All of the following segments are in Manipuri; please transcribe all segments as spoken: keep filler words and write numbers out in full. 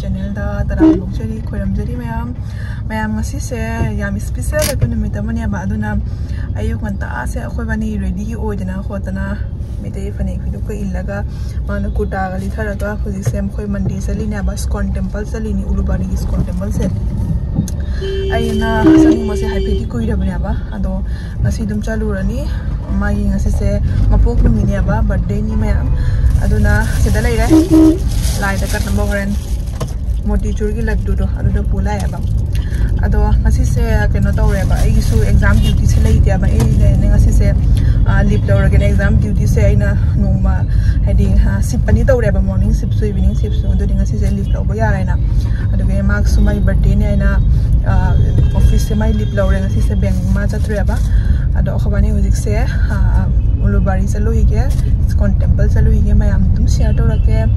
ꯆꯦꯅꯦꯜꯗ ꯇꯔꯥꯝꯅ ꯑꯣꯛꯆꯔꯤ, ꯈꯣꯏꯔꯝꯖꯔꯤ ꯃꯌꯥꯝ꯫ ꯃꯌꯥꯝ, ꯉꯁꯤꯁꯦ ꯌꯥꯝ ꯏꯁꯄꯤꯁꯦꯜ ꯑꯣꯏꯕ ꯅꯨꯃꯤꯠ ꯑꯃꯅꯦꯕ꯫ ꯑꯗꯨꯅ ꯑꯌꯨꯛ ꯉꯟꯇꯥꯁꯦ ꯑꯩꯈꯣꯏꯕꯥꯅꯤ ꯔꯦꯗꯤ ꯑꯣꯏꯗꯅ ꯈꯣꯠꯇꯅ ꯃꯩꯇꯩ ꯐꯅꯦꯛ ꯐꯤꯗꯨꯒ ꯏꯜꯂꯒ ꯃꯥꯅ ꯀꯨꯔꯇꯥꯒ ꯂꯤꯊꯔꯒ ꯍꯧꯖꯤꯛꯁꯦ ꯑꯩꯈꯣꯏ ꯃꯟꯗꯤꯔ ꯆꯠꯂꯤꯅꯦꯕ, ꯏꯁꯀꯣꯟ ꯇꯦꯝꯄꯜ ꯆꯠꯂꯤꯅꯤ, ꯎꯂꯨꯕꯥꯔꯤꯒꯤ ꯏꯁꯀꯣꯟ ꯇꯦꯝꯄꯜꯁꯦ꯫ ꯑꯩꯅ ꯆꯠꯅꯤꯡꯕꯁꯦ ꯍꯥꯏꯐꯦꯠꯇꯤ ꯀꯨꯏꯔꯕꯅꯦꯕ, ꯑꯗꯣ ꯉꯁꯤ ꯑꯗꯨꯝ ꯆꯠꯂꯨꯔꯅꯤ꯫ ꯃꯥꯒꯤ ꯉꯁꯤꯁꯦ ꯃꯄꯣꯛ ꯅꯨꯃꯤꯠꯅꯦꯕ, ꯕꯥꯔꯗꯦꯅꯤ ꯃꯌꯥꯝ꯫ ꯑꯗꯨꯅ ꯁꯤꯗ ꯂꯩꯔꯦ, ꯂꯥꯏꯗ ꯀꯠꯅꯕ ꯍꯣꯔꯦꯟ ꯃꯣꯇꯤꯆꯨꯔꯒꯤ ꯂꯗꯨꯗꯣ ꯑꯗꯨꯗ ꯄꯨ ꯂꯥꯛꯑꯦꯕ꯫ ꯑꯗꯣ ꯉꯁꯤꯁꯦ ꯀꯩꯅꯣ ꯇꯧꯔꯦꯕ, ꯑꯩꯒꯤꯁꯨ ꯑꯦꯛꯖꯥꯝ ꯗ꯭ꯌꯨꯇꯤꯁꯦ ꯂꯩꯇꯦꯕ꯫ ꯑꯩꯅꯦ ꯉꯁꯤꯁꯦ ꯂꯤꯞ ꯂꯧꯔꯒꯦꯅ ꯑꯦꯛꯖꯥꯝ ꯗ꯭ꯌꯨꯇꯤꯁꯦ ꯑꯩꯅ ꯅꯣꯡꯃ, ꯍꯥꯏꯗꯤ, ꯁꯤꯞ ꯑꯅꯤ ꯇꯧꯔꯦꯕ, ꯃꯣꯔꯅꯤꯡ ꯁꯤꯞꯁꯨ ꯏꯚꯤꯅꯤꯡ ꯁꯤꯞꯁꯨ꯫ ꯑꯗꯨꯗꯤ ꯉꯁꯤꯁꯦ ꯂꯤꯞ ꯂꯧꯕ ꯌꯥꯔꯦꯅ꯫ ꯑꯗꯨꯒꯤ ꯃꯥꯁꯨ ꯃꯥꯒꯤ ꯕꯥꯔꯗꯦꯅꯦ ꯍꯥꯏꯅ ꯑꯣꯐꯤꯁꯁꯦ ꯃꯥꯏ ꯂꯤꯞ ꯂꯧꯔꯦ꯫ ꯉꯁꯤꯁꯦ ꯕꯦꯡ ꯃꯥ ꯆꯠꯇ꯭ꯔꯦꯕ꯫ ꯑꯗꯣ ꯑꯩꯈꯣꯏꯕꯥꯅꯤ ꯍꯧꯖꯤꯛꯁꯦ ꯎꯂꯨꯕꯥꯔꯤ ꯆꯠꯂꯨꯈꯤꯒꯦ, ꯏꯁꯀꯣꯟ ꯇꯦꯝꯄꯜ ꯆꯠꯂꯨꯈꯤꯒꯦ꯫ ꯃꯌꯥꯝ ꯑꯗꯨꯝ ꯁꯤꯌꯔ ꯇꯧꯔꯛꯀꯦ,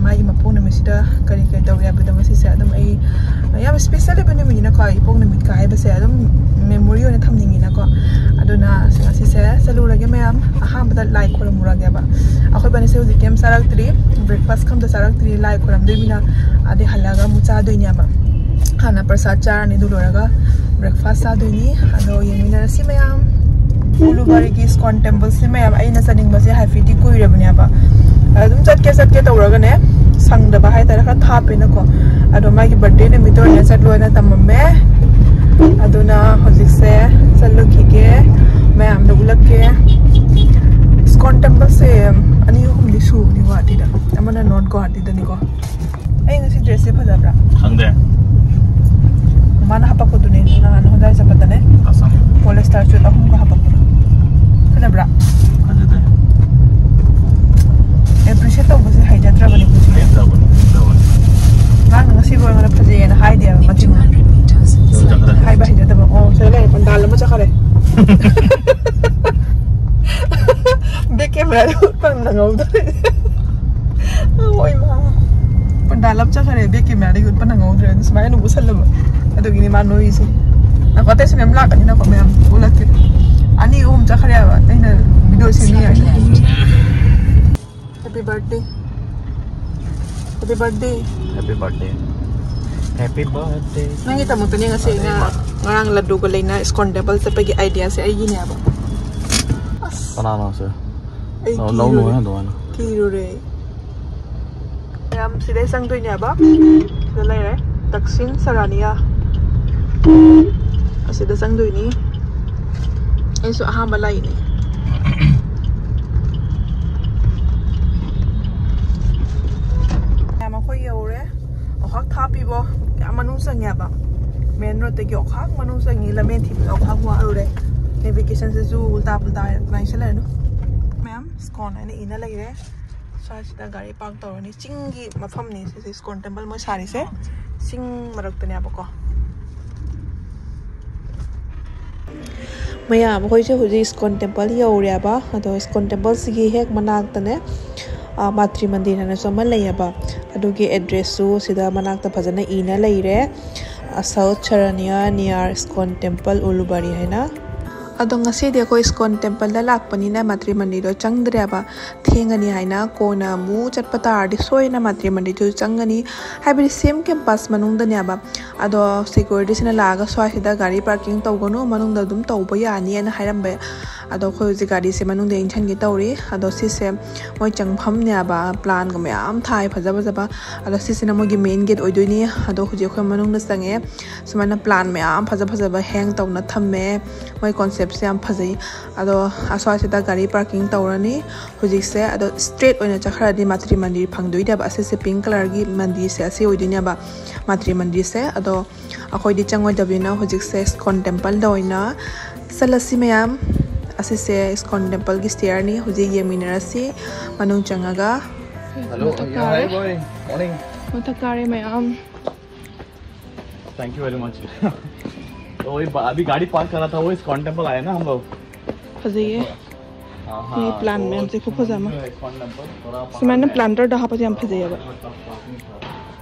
ꯃꯥꯒꯤ ꯃꯄꯣꯛ ꯅꯨꯃꯤꯠꯁꯤꯗ ꯀꯔꯤ ꯀꯔꯤ ꯇꯧꯔꯦ ꯍꯥꯏꯕꯗꯣ꯫ ꯉꯁꯤꯁꯦ ꯑꯗꯨꯝ ꯑꯩ ꯌꯥꯝ ꯏꯁꯄꯤꯁꯦꯜ ꯑꯣꯏꯕ ꯅꯨꯃꯤꯠꯅꯤꯅꯀꯣ, ꯏꯄꯣꯛ ꯅꯨꯃꯤꯠꯀ ꯍꯥꯏꯕꯁꯦ ꯑꯗꯨꯝ ꯃꯦꯃꯣꯔꯤ ꯑꯣꯏꯅ ꯊꯝꯅꯤꯡꯉꯤꯅꯀꯣ꯫ ꯑꯗꯨꯅ ꯉꯁꯤꯁꯦ ꯆꯠꯂꯨꯔꯒꯦ ꯃꯌꯥꯝ꯫ ꯑꯍꯥꯟꯕꯗ ꯂꯥꯏ ꯈꯣꯏꯔꯝꯃꯨꯔꯒꯦꯕ꯫ ꯑꯩꯈꯣꯏꯕꯥꯅꯤꯁꯦ ꯍꯧꯖꯤꯛ ꯀꯩꯝ ꯆꯥꯔꯛꯇ꯭ꯔꯤ, ꯕ꯭ꯔꯦꯛꯐꯥꯁ ꯀꯝꯇ ꯆꯥꯔꯛꯇ꯭ꯔꯤ꯫ ꯂꯥꯏ ꯈꯣꯏꯔꯝꯗꯣꯏꯃꯤꯅ ꯑꯗꯩ ꯍꯜꯂꯛꯑꯒ ꯑꯃꯨꯛ ꯆꯥꯗꯣꯏꯅꯦꯕ꯫ ꯍꯥꯟꯅ ꯄ꯭ꯔꯁꯥꯗ ꯆꯥꯔꯅꯤ, ꯑꯗꯨ ꯂꯣꯏꯔꯒ ꯕ꯭ꯔꯦꯛꯐꯥꯁ ꯆꯥꯗꯣꯏꯅꯤ꯫ ꯑꯗꯣ ꯌꯦꯡꯃꯤꯟꯅꯔꯁꯤ ꯃꯌꯥꯝ꯫ ꯎꯂꯨꯕꯥꯔꯤꯒꯤ ꯏꯁꯀꯣꯟ ꯇꯦꯝꯄꯜꯁꯦ ꯃꯌꯥꯝ ꯑꯩꯅ ꯆꯠꯅꯤꯡꯕꯁꯦ ꯍꯥꯏꯐꯦꯠꯇꯤ ꯀꯨꯏꯔꯕꯅꯦꯕ꯫ ꯑꯗꯨꯝ ꯆꯠꯀꯦ ꯆꯠꯀꯦ ꯇꯧꯔꯒꯅꯦ, ꯁꯪꯗꯕ ꯍꯥꯏꯇꯥꯔꯦ, ꯈꯔ ꯊꯥꯞꯄꯦꯅꯀꯣ꯫ ꯑꯗꯣ ꯃꯥꯒꯤ ꯕꯥꯔꯗꯦ ꯅꯨꯃꯤꯠꯇ ꯑꯣꯏꯅ ꯆꯠꯂꯣꯅ ꯇꯝꯃꯝꯃꯦ꯫ ꯑꯗꯨꯅ ꯍꯧꯖꯤꯛꯁꯦ ꯆꯠꯂꯨꯈꯤꯒꯦ, ꯃꯌꯥꯝꯗ ꯎꯠꯂꯛꯀꯦ꯫ ꯏꯁꯀꯣꯟ ꯇꯦꯝꯄꯜꯁꯦ ꯑꯅꯤ ꯑꯍꯨꯝꯗꯤ ꯁꯨꯕꯅꯤ ꯒꯨꯍꯥꯇꯤꯗ, ꯑꯃꯅ ꯅꯣꯔꯠ ꯒꯨꯍꯥꯇꯤꯗꯅꯤꯀꯣ꯫ ꯑꯩ ꯉꯁꯤ ꯗ꯭ꯔꯦꯁꯁꯦ ꯐꯖꯕ꯭ꯔꯥ? ꯈꯪꯗꯦ꯫ ꯃꯥꯅ ꯍꯥꯄꯛꯄꯗꯨꯅꯦ, ꯅꯍꯥꯟ ꯍꯣꯟꯗꯥꯏ ꯆꯠꯄꯗꯅꯦ꯫ ꯑꯁꯥꯝ꯫ ꯄꯣꯂꯤꯁꯇꯔ ꯁꯨꯠ ꯑꯍꯨꯝꯒ ꯍꯥꯄꯛꯄꯗꯣ꯫ ꯐꯖꯕ꯭ꯔꯥ? ꯐꯖꯗꯦ꯫ ꯑꯦꯄ꯭ꯔꯤꯁꯤꯌꯦꯠ ꯇꯧꯕꯁꯦ ꯍꯩꯖꯗ꯭ꯔꯕꯅꯦ ꯄꯨꯟꯁꯤꯗ꯫ ꯍꯩꯇꯕꯅꯤ, ꯍꯩꯇꯕꯅꯤ꯫ ꯃꯥꯅ ꯉꯁꯤꯕꯨ ꯑꯩꯉꯣꯟꯗ ꯐꯖꯩꯌꯦꯅ ꯍꯥꯏꯗꯦꯕ ꯃꯆꯤꯟ꯫ ꯍꯥꯏꯕ ꯍꯩꯖꯗꯕ꯫ ꯑꯣ, ꯁꯤꯗ ꯂꯩꯔꯦ, ꯄꯟꯗꯥꯜ ꯑꯃ ꯆꯠꯈꯔꯦ꯫ ꯕꯦꯛ ꯀꯦꯃꯦꯔꯥꯗ ꯎꯠꯄ ꯅꯪꯍꯧꯗ꯭ꯔꯦ꯫ ꯍꯣꯏ, ꯃꯥ꯫ ꯄꯟꯗꯥꯜ ꯑꯃ ꯆꯠꯈꯔꯦ, ꯕꯦꯛ ꯀꯦꯃꯦꯔꯥꯗꯒꯤ ꯎꯠꯄ ꯅꯪꯍꯧꯗ꯭ꯔꯦ꯫ ꯁꯨꯃꯥꯏꯅ ꯑꯗꯨꯝ ꯎꯠꯁꯜꯂꯕ꯫ ꯑꯗꯨꯒꯤꯅꯤ ꯃꯥ ꯅꯣꯏꯔꯤꯁꯦ꯫ ꯉꯥꯏꯈꯣ, ꯑꯇꯩꯁꯨ ꯃꯌꯥꯝ ꯂꯥꯛꯀꯅꯤꯅꯀꯣ, ꯃꯌꯥꯝ ꯎꯠꯂꯛꯀꯦ꯫ ꯑꯅꯤ ꯑꯍꯨꯝ ꯆꯠꯈ꯭ꯔꯦ ꯍꯥꯏꯕ ꯑꯩꯅ ꯚꯤꯗꯤꯑꯣ ꯁꯦꯝꯃꯤ ꯍꯥꯏꯁꯦ꯫ Happy birthday. Happy birthday. Happy birthday. Happy birthday. ꯅꯪꯒꯤꯗꯃꯛꯇꯅꯦ ꯉꯁꯤ ꯑꯩꯅ ꯉꯔꯥꯡ ꯂꯗꯨꯒ ꯂꯩꯅ ꯏꯁꯀꯣꯟ ꯇꯦꯝꯄꯜ ꯆꯠꯄꯒꯤ ꯑꯥꯏꯗꯤꯌꯥꯁꯦ ꯑꯩꯒꯤꯅꯦꯕ꯫ ꯀꯅꯥꯅꯣ ꯁꯦ? ꯑꯩ ꯂꯧꯅꯨ ꯀꯤꯔꯨꯔꯦ꯫ ꯑꯗꯨꯃꯥꯏꯅ꯫ ꯀꯤꯔꯨꯔꯦ꯫ ꯃꯌꯥꯝ ꯁꯤꯗꯩ ꯆꯪꯗꯣꯏꯅꯦꯕ꯫ ꯁꯤꯗ ꯂꯩꯔꯦ ꯗꯛꯁꯤꯟ ꯁꯔꯥꯅꯤꯌꯥ꯫ ꯑꯁꯤꯗ ꯆꯪꯗꯣꯏꯅꯤ꯫ ꯑꯩꯁꯨ ꯑꯍꯥꯟꯕ ꯂꯥꯛꯏꯅꯦ꯫ ꯃꯌꯥꯝ ꯑꯩꯈꯣꯏ ꯌꯧꯔꯦ꯫ ꯑꯣꯈꯥꯛ ꯊꯥꯞꯄꯤꯕꯣ꯫ ꯌꯥꯝ ꯃꯅꯨꯡ ꯆꯪꯉꯦꯕ꯫ ꯃꯦꯟ ꯔꯣꯗꯇꯒꯤ ꯑꯣꯈꯥꯛ ꯃꯅꯨꯡ ꯆꯪꯉꯤ꯫ ꯂꯝꯕꯦꯟ ꯊꯤꯕꯗ ꯑꯣꯈꯥꯛ ꯋꯥꯔꯨꯔꯦ꯫ ꯅꯦꯚꯤꯒꯦꯁꯟꯁꯤꯁꯨ ꯎꯜꯇꯥ ꯄꯨꯜꯇꯥ ꯉꯥꯏꯁꯜꯂꯛꯑꯅꯨ꯫ ꯃꯌꯥꯝ ꯏꯁꯀꯣꯟ ꯍꯥꯏꯅ ꯏꯅ ꯂꯩꯔꯦ꯫ ꯁ꯭ꯋꯥꯏꯁꯤꯗ ꯒꯥꯔꯤ ꯄꯥꯔꯛ ꯇꯧꯔꯅꯤ꯫ ꯆꯤꯡꯒꯤ ꯃꯐꯝꯅꯤ ꯁꯤꯁꯦ ꯏꯁꯀꯣꯟ ꯇꯦꯝꯄꯜ ꯃꯣꯏ ꯁꯥꯔꯤꯁꯦ꯫ ꯆꯤꯡ ꯃꯔꯛꯇꯅꯦꯕꯀꯣ꯫ ꯃꯌꯥꯝ ꯑꯩꯈꯣꯏꯁꯦ ꯍꯧꯖꯤꯛ ꯏꯁꯀꯣꯟ ꯇꯦꯝꯄꯜ ꯌꯧꯔꯦꯕ꯫ ꯑꯗꯣ ꯏꯁꯀꯣꯟ ꯇꯦꯝꯄꯜꯁꯤꯒꯤ ꯍꯦꯛ ꯃꯅꯥꯛꯇꯅꯦ, ꯑ, ꯃꯥꯇ꯭ꯔꯤ ꯃꯟꯗꯤꯔ ꯍꯥꯏꯅꯁꯨ ꯑꯃ ꯂꯩꯌꯦꯕ꯫ ꯑꯗꯨꯒꯤ ꯑꯦꯗ꯭ꯔꯦꯁꯁꯨ ꯁꯤꯗ ꯃꯅꯥꯛꯇ ꯐꯖꯅ ꯏꯅ ꯂꯩꯔꯦ꯫ ꯑ, ꯁꯥꯎꯠ ꯁꯔꯅꯤꯌꯥ ꯅꯤꯌꯥꯔ ꯏꯁꯀꯣꯟ ꯇꯦꯝꯄꯜ ꯎꯂꯨꯕꯥꯔꯤ ꯍꯥꯏꯅ꯫ ꯑꯗꯣ ꯉꯁꯤꯗꯤ ꯑꯩꯈꯣꯏ ꯏꯁꯀꯣꯟ ꯇꯦꯝꯄꯜꯗ ꯂꯥꯛꯄꯅꯤꯅ ꯃꯥꯇ꯭ꯔꯤ ꯃꯟꯗꯤꯔꯗꯣ ꯆꯪꯗ꯭ꯔꯦꯕ꯫ ꯊꯦꯡꯒꯅꯤ ꯍꯥꯏꯅ ꯀꯣꯟꯅ ꯑꯃꯨꯛ ꯆꯠꯄ ꯇꯥꯔꯗꯤ ꯁꯣꯏꯗꯅ ꯃꯥꯇ꯭ꯔꯤ ꯃꯟꯗꯤꯔꯗꯨꯁꯨ ꯆꯪꯒꯅꯤ꯫ ꯍꯥꯏꯕꯗꯤ ꯁꯦꯝ ꯀꯦꯝꯄꯁ ꯃꯅꯨꯡꯗꯅꯦꯕ꯫ ꯑꯗꯣ ꯁꯦꯀ꯭ꯌꯨꯔꯤꯇꯤꯁꯤꯅ ꯂꯥꯛꯑꯒ ꯁ꯭ꯋꯥꯏꯁꯤꯗ ꯒꯥꯔꯤ ꯄꯥꯔꯀꯤꯡ ꯇꯧꯒꯅꯨ, ꯃꯅꯨꯡꯗ ꯑꯗꯨꯝ ꯇꯧꯕ ꯌꯥꯅꯤꯅ ꯍꯥꯏꯔꯝꯕ꯫ ꯑꯗꯣ ꯑꯩꯈꯣꯏ ꯍꯧꯖꯤꯛ ꯒꯥꯔꯤꯁꯦ ꯃꯅꯨꯡꯗ ꯏꯟꯁꯤꯟꯒꯦ ꯇꯧꯔꯤ꯫ ꯑꯗꯣ ꯁꯤꯁꯦ ꯃꯣꯏ ꯆꯪꯐꯝꯅꯦꯕ, ꯄ꯭ꯂꯥꯟꯒ ꯃꯌꯥꯝ ꯊꯥꯏ ꯐꯖ ꯐꯖꯕ꯫ ꯑꯗꯣ ꯁꯤꯁꯤꯅ ꯃꯣꯏꯒꯤ ꯃꯦꯟ ꯒꯦꯠ ꯑꯣꯏꯗꯣꯏꯅꯤ꯫ ꯑꯗꯣ ꯍꯧꯖꯤꯛ ꯑꯩꯈꯣꯏ ꯃꯅꯨꯡꯗ ꯆꯪꯉꯦ꯫ ꯁꯨꯃꯥꯏꯅ ꯄ꯭ꯂꯥꯟ ꯃꯌꯥꯝ ꯐꯖ ꯐꯖꯕ ꯍꯦꯡ ꯇꯧꯅ ꯊꯝꯃꯦ꯫ ꯃꯣꯏ ꯀꯣꯟꯁꯦꯞꯁꯦ ꯌꯥꯝ ꯐꯖꯩ꯫ ꯑꯗꯣ ꯑꯁ꯭ꯋꯥꯏꯁꯤꯗ ꯒꯥꯔꯤ ꯄꯥꯔꯀꯤꯡ ꯇꯧꯔꯅꯤ ꯍꯧꯖꯤꯛꯁꯦ꯫ ꯑꯗꯣ ꯁ꯭ꯇ꯭ꯔꯦꯠ ꯑꯣꯏꯅ ꯆꯠꯈ꯭ꯔꯗꯤ ꯃꯥꯇ꯭ꯔꯤ ꯃꯟꯗꯤꯔ ꯐꯪꯗꯣꯏꯅꯦꯕ꯫ ꯑꯁꯤꯁꯦ ꯄꯤꯡ ꯀꯂꯔꯒꯤ ꯃꯟꯗꯤꯔꯁꯦ ꯑꯁꯤ ꯑꯣꯏꯗꯣꯏꯅꯦꯕ, ꯃꯥꯇ꯭ꯔꯤ ꯃꯟꯗꯤꯔꯁꯦ꯫ ꯑꯗꯣ ꯑꯩꯈꯣꯏꯗꯤ ꯆꯪꯉꯣꯏꯗꯕꯅꯤꯅ ꯍꯧꯖꯤꯛꯁꯦ ꯏꯁꯀꯣꯟ ꯇꯦꯝꯄꯜꯗ ꯑꯣꯏꯅ ꯆꯠꯂꯁꯤ ꯃꯌꯥꯝ꯫ ꯑꯁꯤꯁꯦ ꯏꯁꯀꯣꯟ ꯇꯦꯝꯄꯜꯒꯤ ꯁ꯭ꯇꯦꯌꯔꯅꯤ꯫ ꯍꯧꯖꯤꯛ ꯌꯦꯡꯃꯤꯟꯅꯔꯁꯤ ꯃꯅꯨꯡ ꯆꯪꯉꯒ꯫ Hello, ꯃꯊꯛ yeah, ꯀꯥꯔꯦ꯫ Hi, boy. Morning. ꯃꯊꯛ ꯀꯥꯔꯦ ꯃꯌꯥꯝ꯫ Thank you very much. तो वही बा- अभी गाड़ी पार्क करा था, वो इस्कॉन टेम्पल आया ना हम लोग। ꯐꯖꯩꯌꯦ꯫ हाँ, ये हाँ, plan तो में हमसे खूब फजा में। जो इस्कॉन टेम्पल थोड़ा बाहर ꯁꯨꯃꯥꯏꯅ में है। ꯄ꯭ꯂꯥꯟꯇꯔꯗ ꯍꯥꯞꯄꯁꯦ ꯌꯥꯝ ꯐꯖꯩꯌꯦꯕ꯫ मतलब पार्किंग था,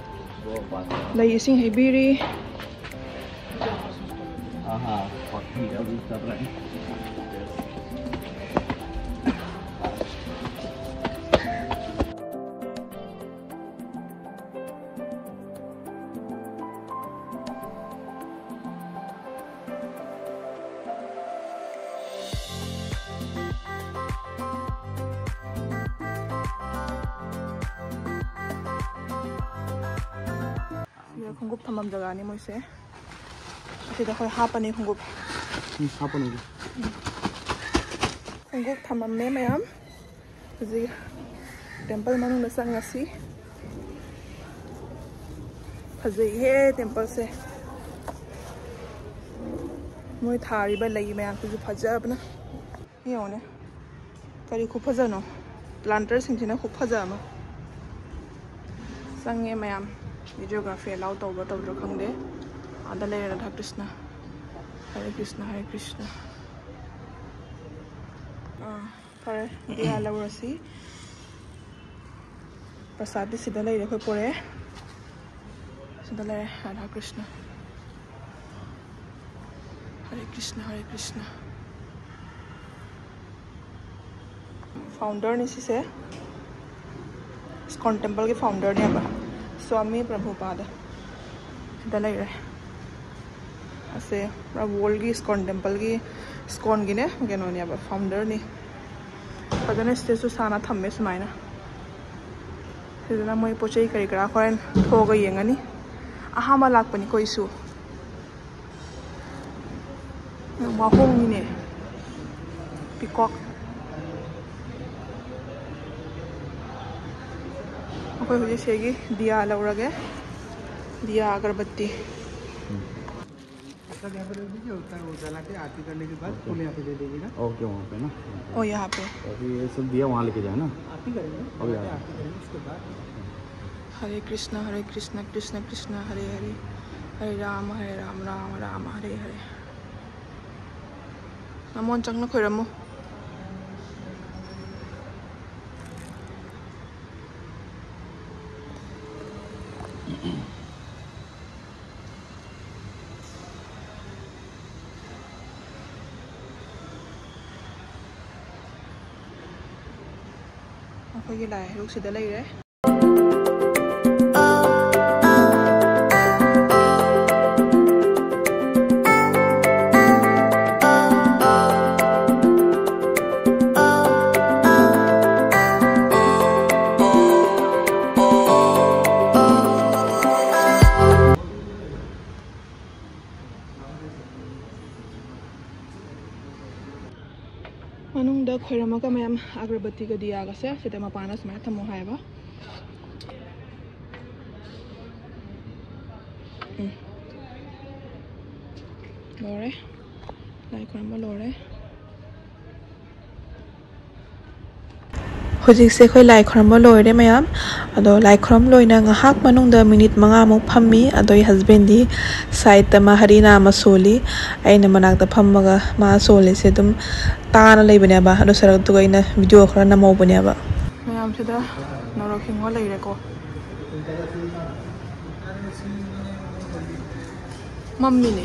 वो पार्क। ꯂꯩ ꯏꯁꯤꯡ ꯍꯩꯕꯤꯔꯤ꯫ हाँ, हाँ, पार्किंग अभी कर रहे हैं। ꯁꯤꯗ ꯈꯣꯡꯎꯞ ꯊꯝꯐꯝ ꯖꯒꯥꯅꯤ ꯃꯣꯏꯁꯦ꯫ ꯑꯁꯤꯗ ꯑꯩꯈꯣꯏ ꯍꯥꯞꯄꯅꯤ ꯈꯣꯡꯎꯞ꯫ ꯎꯝ, ꯍꯥꯞꯄꯅꯤ꯫ ꯈꯣꯡꯎꯞ ꯊꯝꯃꯝꯃꯦ ꯃꯌꯥꯝ꯫ ꯍꯧꯖꯤꯛ ꯇꯦꯝꯄꯜ ꯃꯅꯨꯡꯗ ꯆꯪꯉꯁꯤ꯫ ꯐꯖꯩꯍꯦ ꯇꯦꯝꯄꯜꯁꯦ꯫ ꯃꯣꯏ ꯊꯥꯔꯤꯕ ꯂꯩ ꯃꯌꯥꯝꯁꯤꯁꯨ ꯐꯖꯕꯅ꯫ ꯌꯦꯡꯉꯨꯅꯦ꯫ ꯀꯔꯤ ꯈꯨꯐꯖꯅꯣ꯫ ꯄ꯭ꯂꯥꯟꯇꯔꯁꯤꯡꯁꯤꯅ ꯈꯨꯐꯖ ꯑꯃ꯫ ꯆꯪꯉꯦ ꯃꯌꯥꯝ꯫ Videography allow ꯇꯧꯕ꯭ꯔꯥ ꯇꯧꯗ꯭ꯔꯥ ꯈꯪꯗꯦ꯫ ꯑꯥꯗ ꯂꯩꯔꯦ ꯔꯥꯙꯥ ꯀ꯭ꯔꯤꯁꯅ꯫ ꯍꯔꯦ ꯀ꯭ꯔꯤꯁꯅ, ꯍꯔꯦ ꯀ꯭ꯔꯤꯁꯅ꯫ ꯑꯥ, ꯐꯔꯦ꯫ ꯗꯤꯌꯥ ꯂꯧꯔꯁꯤ꯫ ꯄ꯭ꯔꯁꯥꯗꯤ ꯁꯤꯗ ꯂꯩꯔꯦ, ꯑꯩꯈꯣꯏ ꯄꯣꯔꯛꯑꯦ꯫ ꯁꯤꯗ ꯂꯩꯔꯦ ꯔꯥꯙꯥ ꯀ꯭ꯔꯤꯁꯅ꯫ ꯍꯔꯦ ꯀ꯭ꯔꯤꯁꯅ, ꯍꯔꯦ ꯀ꯭ꯔꯤꯁꯅ꯫ ꯐꯥꯎꯟꯗꯔꯅꯤ ꯁꯤꯁꯦ꯫ ꯏꯁꯀꯣꯟ ꯇꯦꯝꯄꯜꯒꯤ ꯐꯥꯎꯟꯗꯔꯅꯦꯕ, ꯁ꯭ꯋꯥꯃꯤ ꯄ꯭ꯔꯚꯨꯄꯥꯗ꯫ ꯁꯤꯗ ꯂꯩꯔꯦ꯫ ꯑꯁꯦ ꯄꯨꯔꯥ ꯋꯥꯔꯜꯒꯤ ꯏꯁꯀꯣꯟ ꯇꯦꯝꯄꯜꯒꯤ, ꯏꯁꯀꯣꯟꯒꯤꯅꯦ ꯀꯩꯅꯣꯅꯦꯕ, ꯐꯥꯎꯟꯗꯔꯅꯤ꯫ ꯐꯖꯅ ꯁꯤꯗꯁꯨ ꯁꯥꯅ ꯊꯝꯃꯦ ꯁꯨꯃꯥꯏꯅ꯫ ꯁꯤꯗꯅ ꯃꯣꯏ ꯄꯣꯠ ꯆꯩ ꯀꯔꯤ ꯀꯔꯥ ꯍꯣꯔꯦꯟ ꯊꯣꯛꯑꯒ ꯌꯦꯡꯉꯅꯤ꯫ ꯑꯍꯥꯟꯕ ꯂꯥꯛꯄꯅꯤꯀꯣ ꯑꯩꯁꯨ꯫ ꯋꯥꯍꯣꯡꯅꯤꯅꯦ꯫ ꯄꯤꯀꯣꯛ꯫ ꯑꯩꯈꯣꯏ ꯍꯧꯖꯤꯛ ꯁꯤꯒꯤ ꯗꯤꯌꯥ ꯂꯧꯔꯒꯦ꯫ ꯗꯤꯌꯥ ꯑꯒꯔꯕꯠꯇꯤ꯫ सब यहाँ पे रख दीजिए, उतना वो जला के आरती करने के बाद फूल यहाँ पे दे दीजिएगा। ओके, वहाँ पे ना। ओ, यहाँ पे। अभी ये सब दिया वहाँ लेके जाए ना। आरती करेंगे, अभी यहाँ पे आरती करेंगे, उसके बाद। हरे कृष्णा, हरे कृष्णा, कृष्णा कृष्णा, हरे हरे, हरे राम, हरे राम, राम राम, हरे हरे। ꯅꯃꯣꯟ ꯆꯪꯅ ꯈꯣꯏꯔꯝꯃꯨ꯫ ꯑꯩꯈꯣꯏꯒꯤ ꯂꯥꯏ ꯍꯔꯨꯛꯁꯤꯗ ꯂꯩꯔꯦ꯫ ꯃꯅꯨꯡꯗ ꯈꯣꯏꯔꯝꯃꯒ ꯃꯌꯥꯝ ꯑꯒꯔꯕꯇꯤꯒ ꯗꯤꯌꯥꯒꯁꯦ ꯁꯤꯗ ꯃꯄꯥꯟꯗ ꯁꯨꯃꯥꯏꯅ ꯊꯝꯃꯣ ꯍꯥꯏꯌꯦꯕ꯫ ꯎꯝ꯫ ꯂꯣꯏꯔꯦ꯫ ꯂꯥꯏ ꯈꯣꯏꯔꯝꯕ ꯂꯣꯏꯔꯦ꯫ ꯍꯧꯖꯤꯛꯁꯦ ꯑꯩꯈꯣꯏ ꯂꯥꯏ ꯈꯣꯏꯔꯝꯕ ꯂꯣꯏꯔꯦ ꯃꯌꯥꯝ꯫ ꯑꯗꯣ ꯂꯥꯏ ꯈꯣꯏꯔꯝ ꯂꯣꯏꯅ ꯉꯥꯏꯍꯥꯛ ꯃꯅꯨꯡꯗ ꯃꯤꯅꯤꯠ ꯃꯉꯥꯃꯨꯛ ꯐꯝꯃꯤ꯫ ꯑꯗꯣ ꯑꯩ ꯍꯁꯕꯦꯟꯗꯤ ꯁꯥꯏꯠꯇ ꯃꯥ ꯍꯔꯤꯅꯥꯃ ꯁꯣꯜꯂꯤ꯫ ꯑꯩꯅ ꯃꯅꯥꯛꯇ ꯐꯝꯃꯒ ꯃꯥ ꯁꯣꯜꯂꯤꯁꯦ ꯑꯗꯨꯝ ꯇꯥꯅ ꯂꯩꯕꯅꯦꯕ꯫ ꯑꯗꯣ ꯁꯔꯛꯇꯨꯒ ꯑꯩꯅ ꯚꯤꯗꯤꯑꯣ ꯈꯔ ꯅꯝꯍꯧꯕꯅꯦꯕ꯫ ꯃꯌꯥꯝꯁꯤꯗ ꯅꯣꯔꯣꯛ ꯍꯤꯡꯉꯣ ꯂꯩꯔꯦꯀꯣ꯫ ꯃꯝꯃꯤꯅꯦ꯫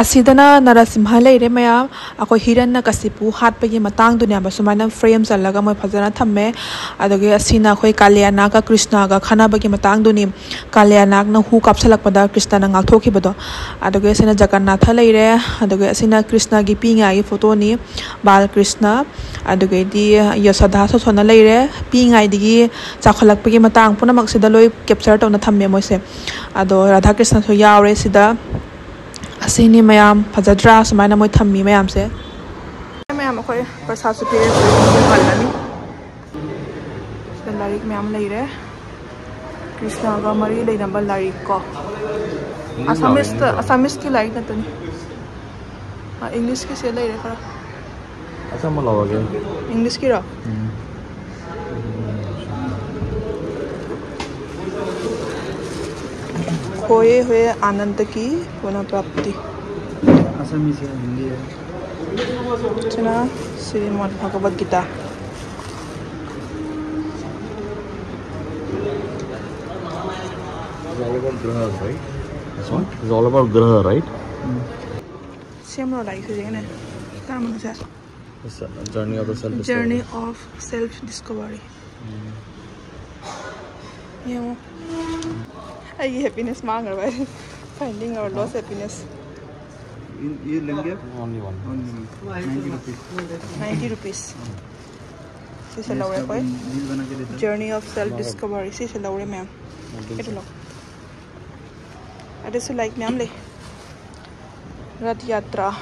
ꯑꯁꯤꯗꯅ ꯅꯔꯁꯤꯝꯍ ꯂꯩꯔꯦ ꯃꯌꯥꯝ꯫ ꯑꯩꯈꯣꯏ ꯍꯤꯔꯟꯅ ꯀꯁꯤꯄꯨ ꯍꯥꯠꯄꯒꯤ ꯃꯇꯥꯡꯗꯨꯅꯦꯕ꯫ ꯁꯨꯃꯥꯏꯅ ꯐ꯭ꯔꯦꯝ ꯆꯜꯂꯒ ꯃꯣꯏ ꯐꯖꯅ ꯊꯝꯃꯦ꯫ ꯑꯗꯨꯒꯤ ꯑꯁꯤꯅ ꯑꯩꯈꯣꯏ ꯀꯥꯂꯤꯌꯥꯅꯥꯒ ꯀ꯭ꯔꯤꯁꯅꯒ ꯈꯟꯅꯕꯒꯤ ꯃꯇꯥꯡꯗꯨꯅꯤ꯫ ꯀꯥꯂꯤꯌꯥꯅꯥꯒꯅ ꯍꯨ ꯀꯥꯞꯁꯜꯂꯛꯄꯗ ꯀ꯭ꯔꯤꯁꯅꯅ ꯉꯥꯛꯊꯣꯛꯈꯤꯕꯗꯣ꯫ ꯑꯗꯨꯒꯤ ꯑꯁꯤꯅ ꯖꯒꯟꯅꯥꯊ ꯂꯩꯔꯦ꯫ ꯑꯗꯨꯒ ꯑꯁꯤꯅ ꯀ꯭ꯔꯤꯁꯅꯒꯤ ꯄꯤꯛꯏꯉꯥꯏꯒꯤ ꯐꯣꯇꯣꯅꯤ꯫ ꯕꯥꯜ ꯀ꯭ꯔꯤꯁꯅ꯫ ꯑꯗꯨꯒꯩꯗꯤ ꯌꯁꯣꯗꯥ ꯁꯣꯁꯣꯅ ꯂꯩꯔꯦ꯫ ꯄꯤꯛꯏꯉꯥꯏꯗꯒꯤ ꯆꯥꯎꯈꯠꯂꯛꯄꯒꯤ ꯃꯇꯥꯡ ꯄꯨꯝꯅꯃꯛꯁꯤꯗ ꯂꯣꯏ ꯀꯦꯞꯆꯔ ꯇꯧꯅ ꯊꯝꯃꯦ ꯃꯣꯏꯁꯦ꯫ ꯑꯗꯣ ꯔꯥꯙꯥ ꯀ꯭ꯔꯤꯁꯅꯁꯨ ꯌꯥꯎꯔꯦ ꯁꯤꯗ꯫ ꯑꯁꯤꯅꯤ ꯃꯌꯥꯝ, ꯐꯖꯗ꯭ꯔꯥ? ꯁꯨꯃꯥꯏꯅ ꯃꯣꯏ ꯊꯝꯃꯤ ꯃꯌꯥꯝꯁꯦ꯫ ꯃꯌꯥꯝ ꯑꯩꯈꯣꯏ ꯄ꯭ꯔꯁꯥꯗꯁꯨ ꯄꯤꯔꯦ, ꯍꯜꯂꯅꯤ꯫ ꯁꯤꯗ ꯂꯥꯏꯔꯤꯛ ꯃꯌꯥꯝ ꯂꯩꯔꯦ꯫ ꯀ꯭ꯔꯤꯁꯅꯒ ꯃꯔꯤ ꯂꯩꯅꯕ ꯂꯥꯏꯔꯤꯛ ꯀꯣ꯫ ꯑꯁꯥꯃꯤꯁꯇ, ꯑꯁꯥꯃꯤꯁꯀꯤ ꯂꯥꯏꯔꯤꯛ ꯉꯥꯛꯇꯅꯤ꯫ ꯑ, ꯏꯪꯂꯤꯁꯀꯤꯁꯦ ꯂꯩꯔꯦ ꯈꯔ꯫ ꯑꯆꯝꯕ ꯂꯧꯔꯒꯦ꯫ ꯏꯪꯂꯤꯁꯀꯤꯔꯣ? ꯎꯝ꯫ खोए हुए आनंद की पुनः प्राप्ति। असमीज है, हिंदी है। ꯁꯤꯅ ꯁ꯭ꯔꯤꯃꯗ ꯚꯒꯕꯗ guitar. It's all about grahas, right? This one? It's all about graha, right? ꯁꯦꯝꯂꯣ ꯂꯥꯏꯔꯤꯛꯁꯦ ꯌꯦꯡꯉꯨꯅꯦ꯫ ꯀꯔꯝꯕꯅꯣ ꯁꯦ? It's a journey of the self discovery. Journey of self discovery. ꯌꯦꯡꯉꯣ꯫ ꯑꯩꯒꯤ happiness ꯃꯥꯡꯈ꯭ꯔꯕ ꯑꯩ꯫ Finding our lost happiness. ये लेंगे आप? Only one. Only one. Ninety rupees. Ninety rupees. ꯁꯤꯁꯦ ꯂꯧꯔꯦ ꯑꯩꯈꯣꯏ꯫ Journey of self discovery꯫ ꯁꯤꯁꯦ ꯂꯧꯔꯦ ꯃꯌꯥꯝ꯫ ꯑꯗꯨꯁꯨ ꯂꯥꯏꯔꯤꯛ ꯃꯌꯥꯝ ꯂꯩ꯫ Rath Yatra,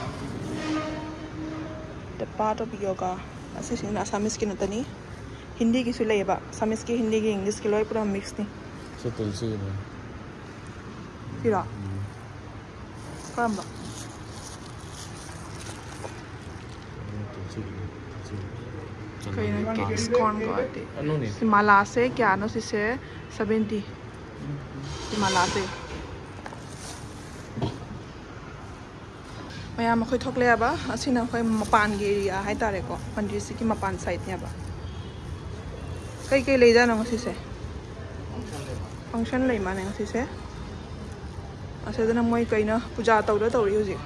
the path of yoga. ꯑꯁꯤꯁꯤꯅ ꯑꯁꯥꯃꯤꯁꯀꯤ ꯅꯠꯇꯅꯤ, ꯍꯤꯟꯗꯤꯒꯤꯁꯨ ꯂꯩꯌꯦꯕ꯫ ꯑꯁꯥꯃꯤꯁꯀꯤ, ꯍꯤꯟꯗꯤꯒꯤ, ꯏꯪꯂꯤꯁꯀꯤ ꯂꯣꯏ ꯄꯨꯔꯥ ꯃꯤꯛꯁꯅꯤ꯫ ꯁꯤ ꯇꯨꯜꯁꯤꯒꯤꯅꯦ꯫ ꯁꯤꯔꯣ? ꯎꯝ꯫ ꯀꯔꯝꯕ? ꯇꯨꯜꯁꯤꯒꯤꯅꯦ, ꯇꯨꯜꯁꯤꯒꯤ꯫ ꯀꯩꯅꯣ? ꯆꯅꯝꯒꯤ ꯀꯦꯛ paste꯫ ꯏꯁꯀꯣꯟ ꯀꯧꯔꯗꯤ꯫ ꯑꯅꯨꯅꯦ꯫ ꯁꯤ ꯃꯥꯂꯥꯁꯦ ꯀꯌꯥꯅꯣ ꯁꯤꯁꯦ? Seventy꯫ ꯁꯤ ꯃꯥꯂꯥꯁꯦ꯫ ꯃꯌꯥꯝ ꯑꯩꯈꯣꯏ ꯊꯣꯛꯂꯛꯑꯦꯕ꯫ ꯑꯁꯤꯅ ꯑꯩꯈꯣꯏ ꯃꯄꯥꯟꯒꯤ ꯑꯦꯔꯤꯌꯥ ꯍꯥꯏꯇꯥꯔꯦꯀꯣ, ꯃꯟꯗꯤꯔꯁꯤꯒꯤ ꯃꯄꯥꯟ ꯁꯥꯏꯠꯅꯦꯕ꯫ ꯀꯩꯀꯩ ꯂꯩꯖꯥꯠꯅꯣ ꯉꯁꯤꯁꯦ? ꯐꯪꯁꯟ ꯂꯩ ꯃꯥꯅꯦ ꯉꯁꯤꯁꯦ꯫ ꯑꯁꯤꯗꯅ ꯃꯣꯏ ꯀꯩꯅꯣ ꯄꯨꯖꯥ ꯇꯧꯗ ꯇꯧꯔꯤ ꯍꯧꯖꯤꯛ꯫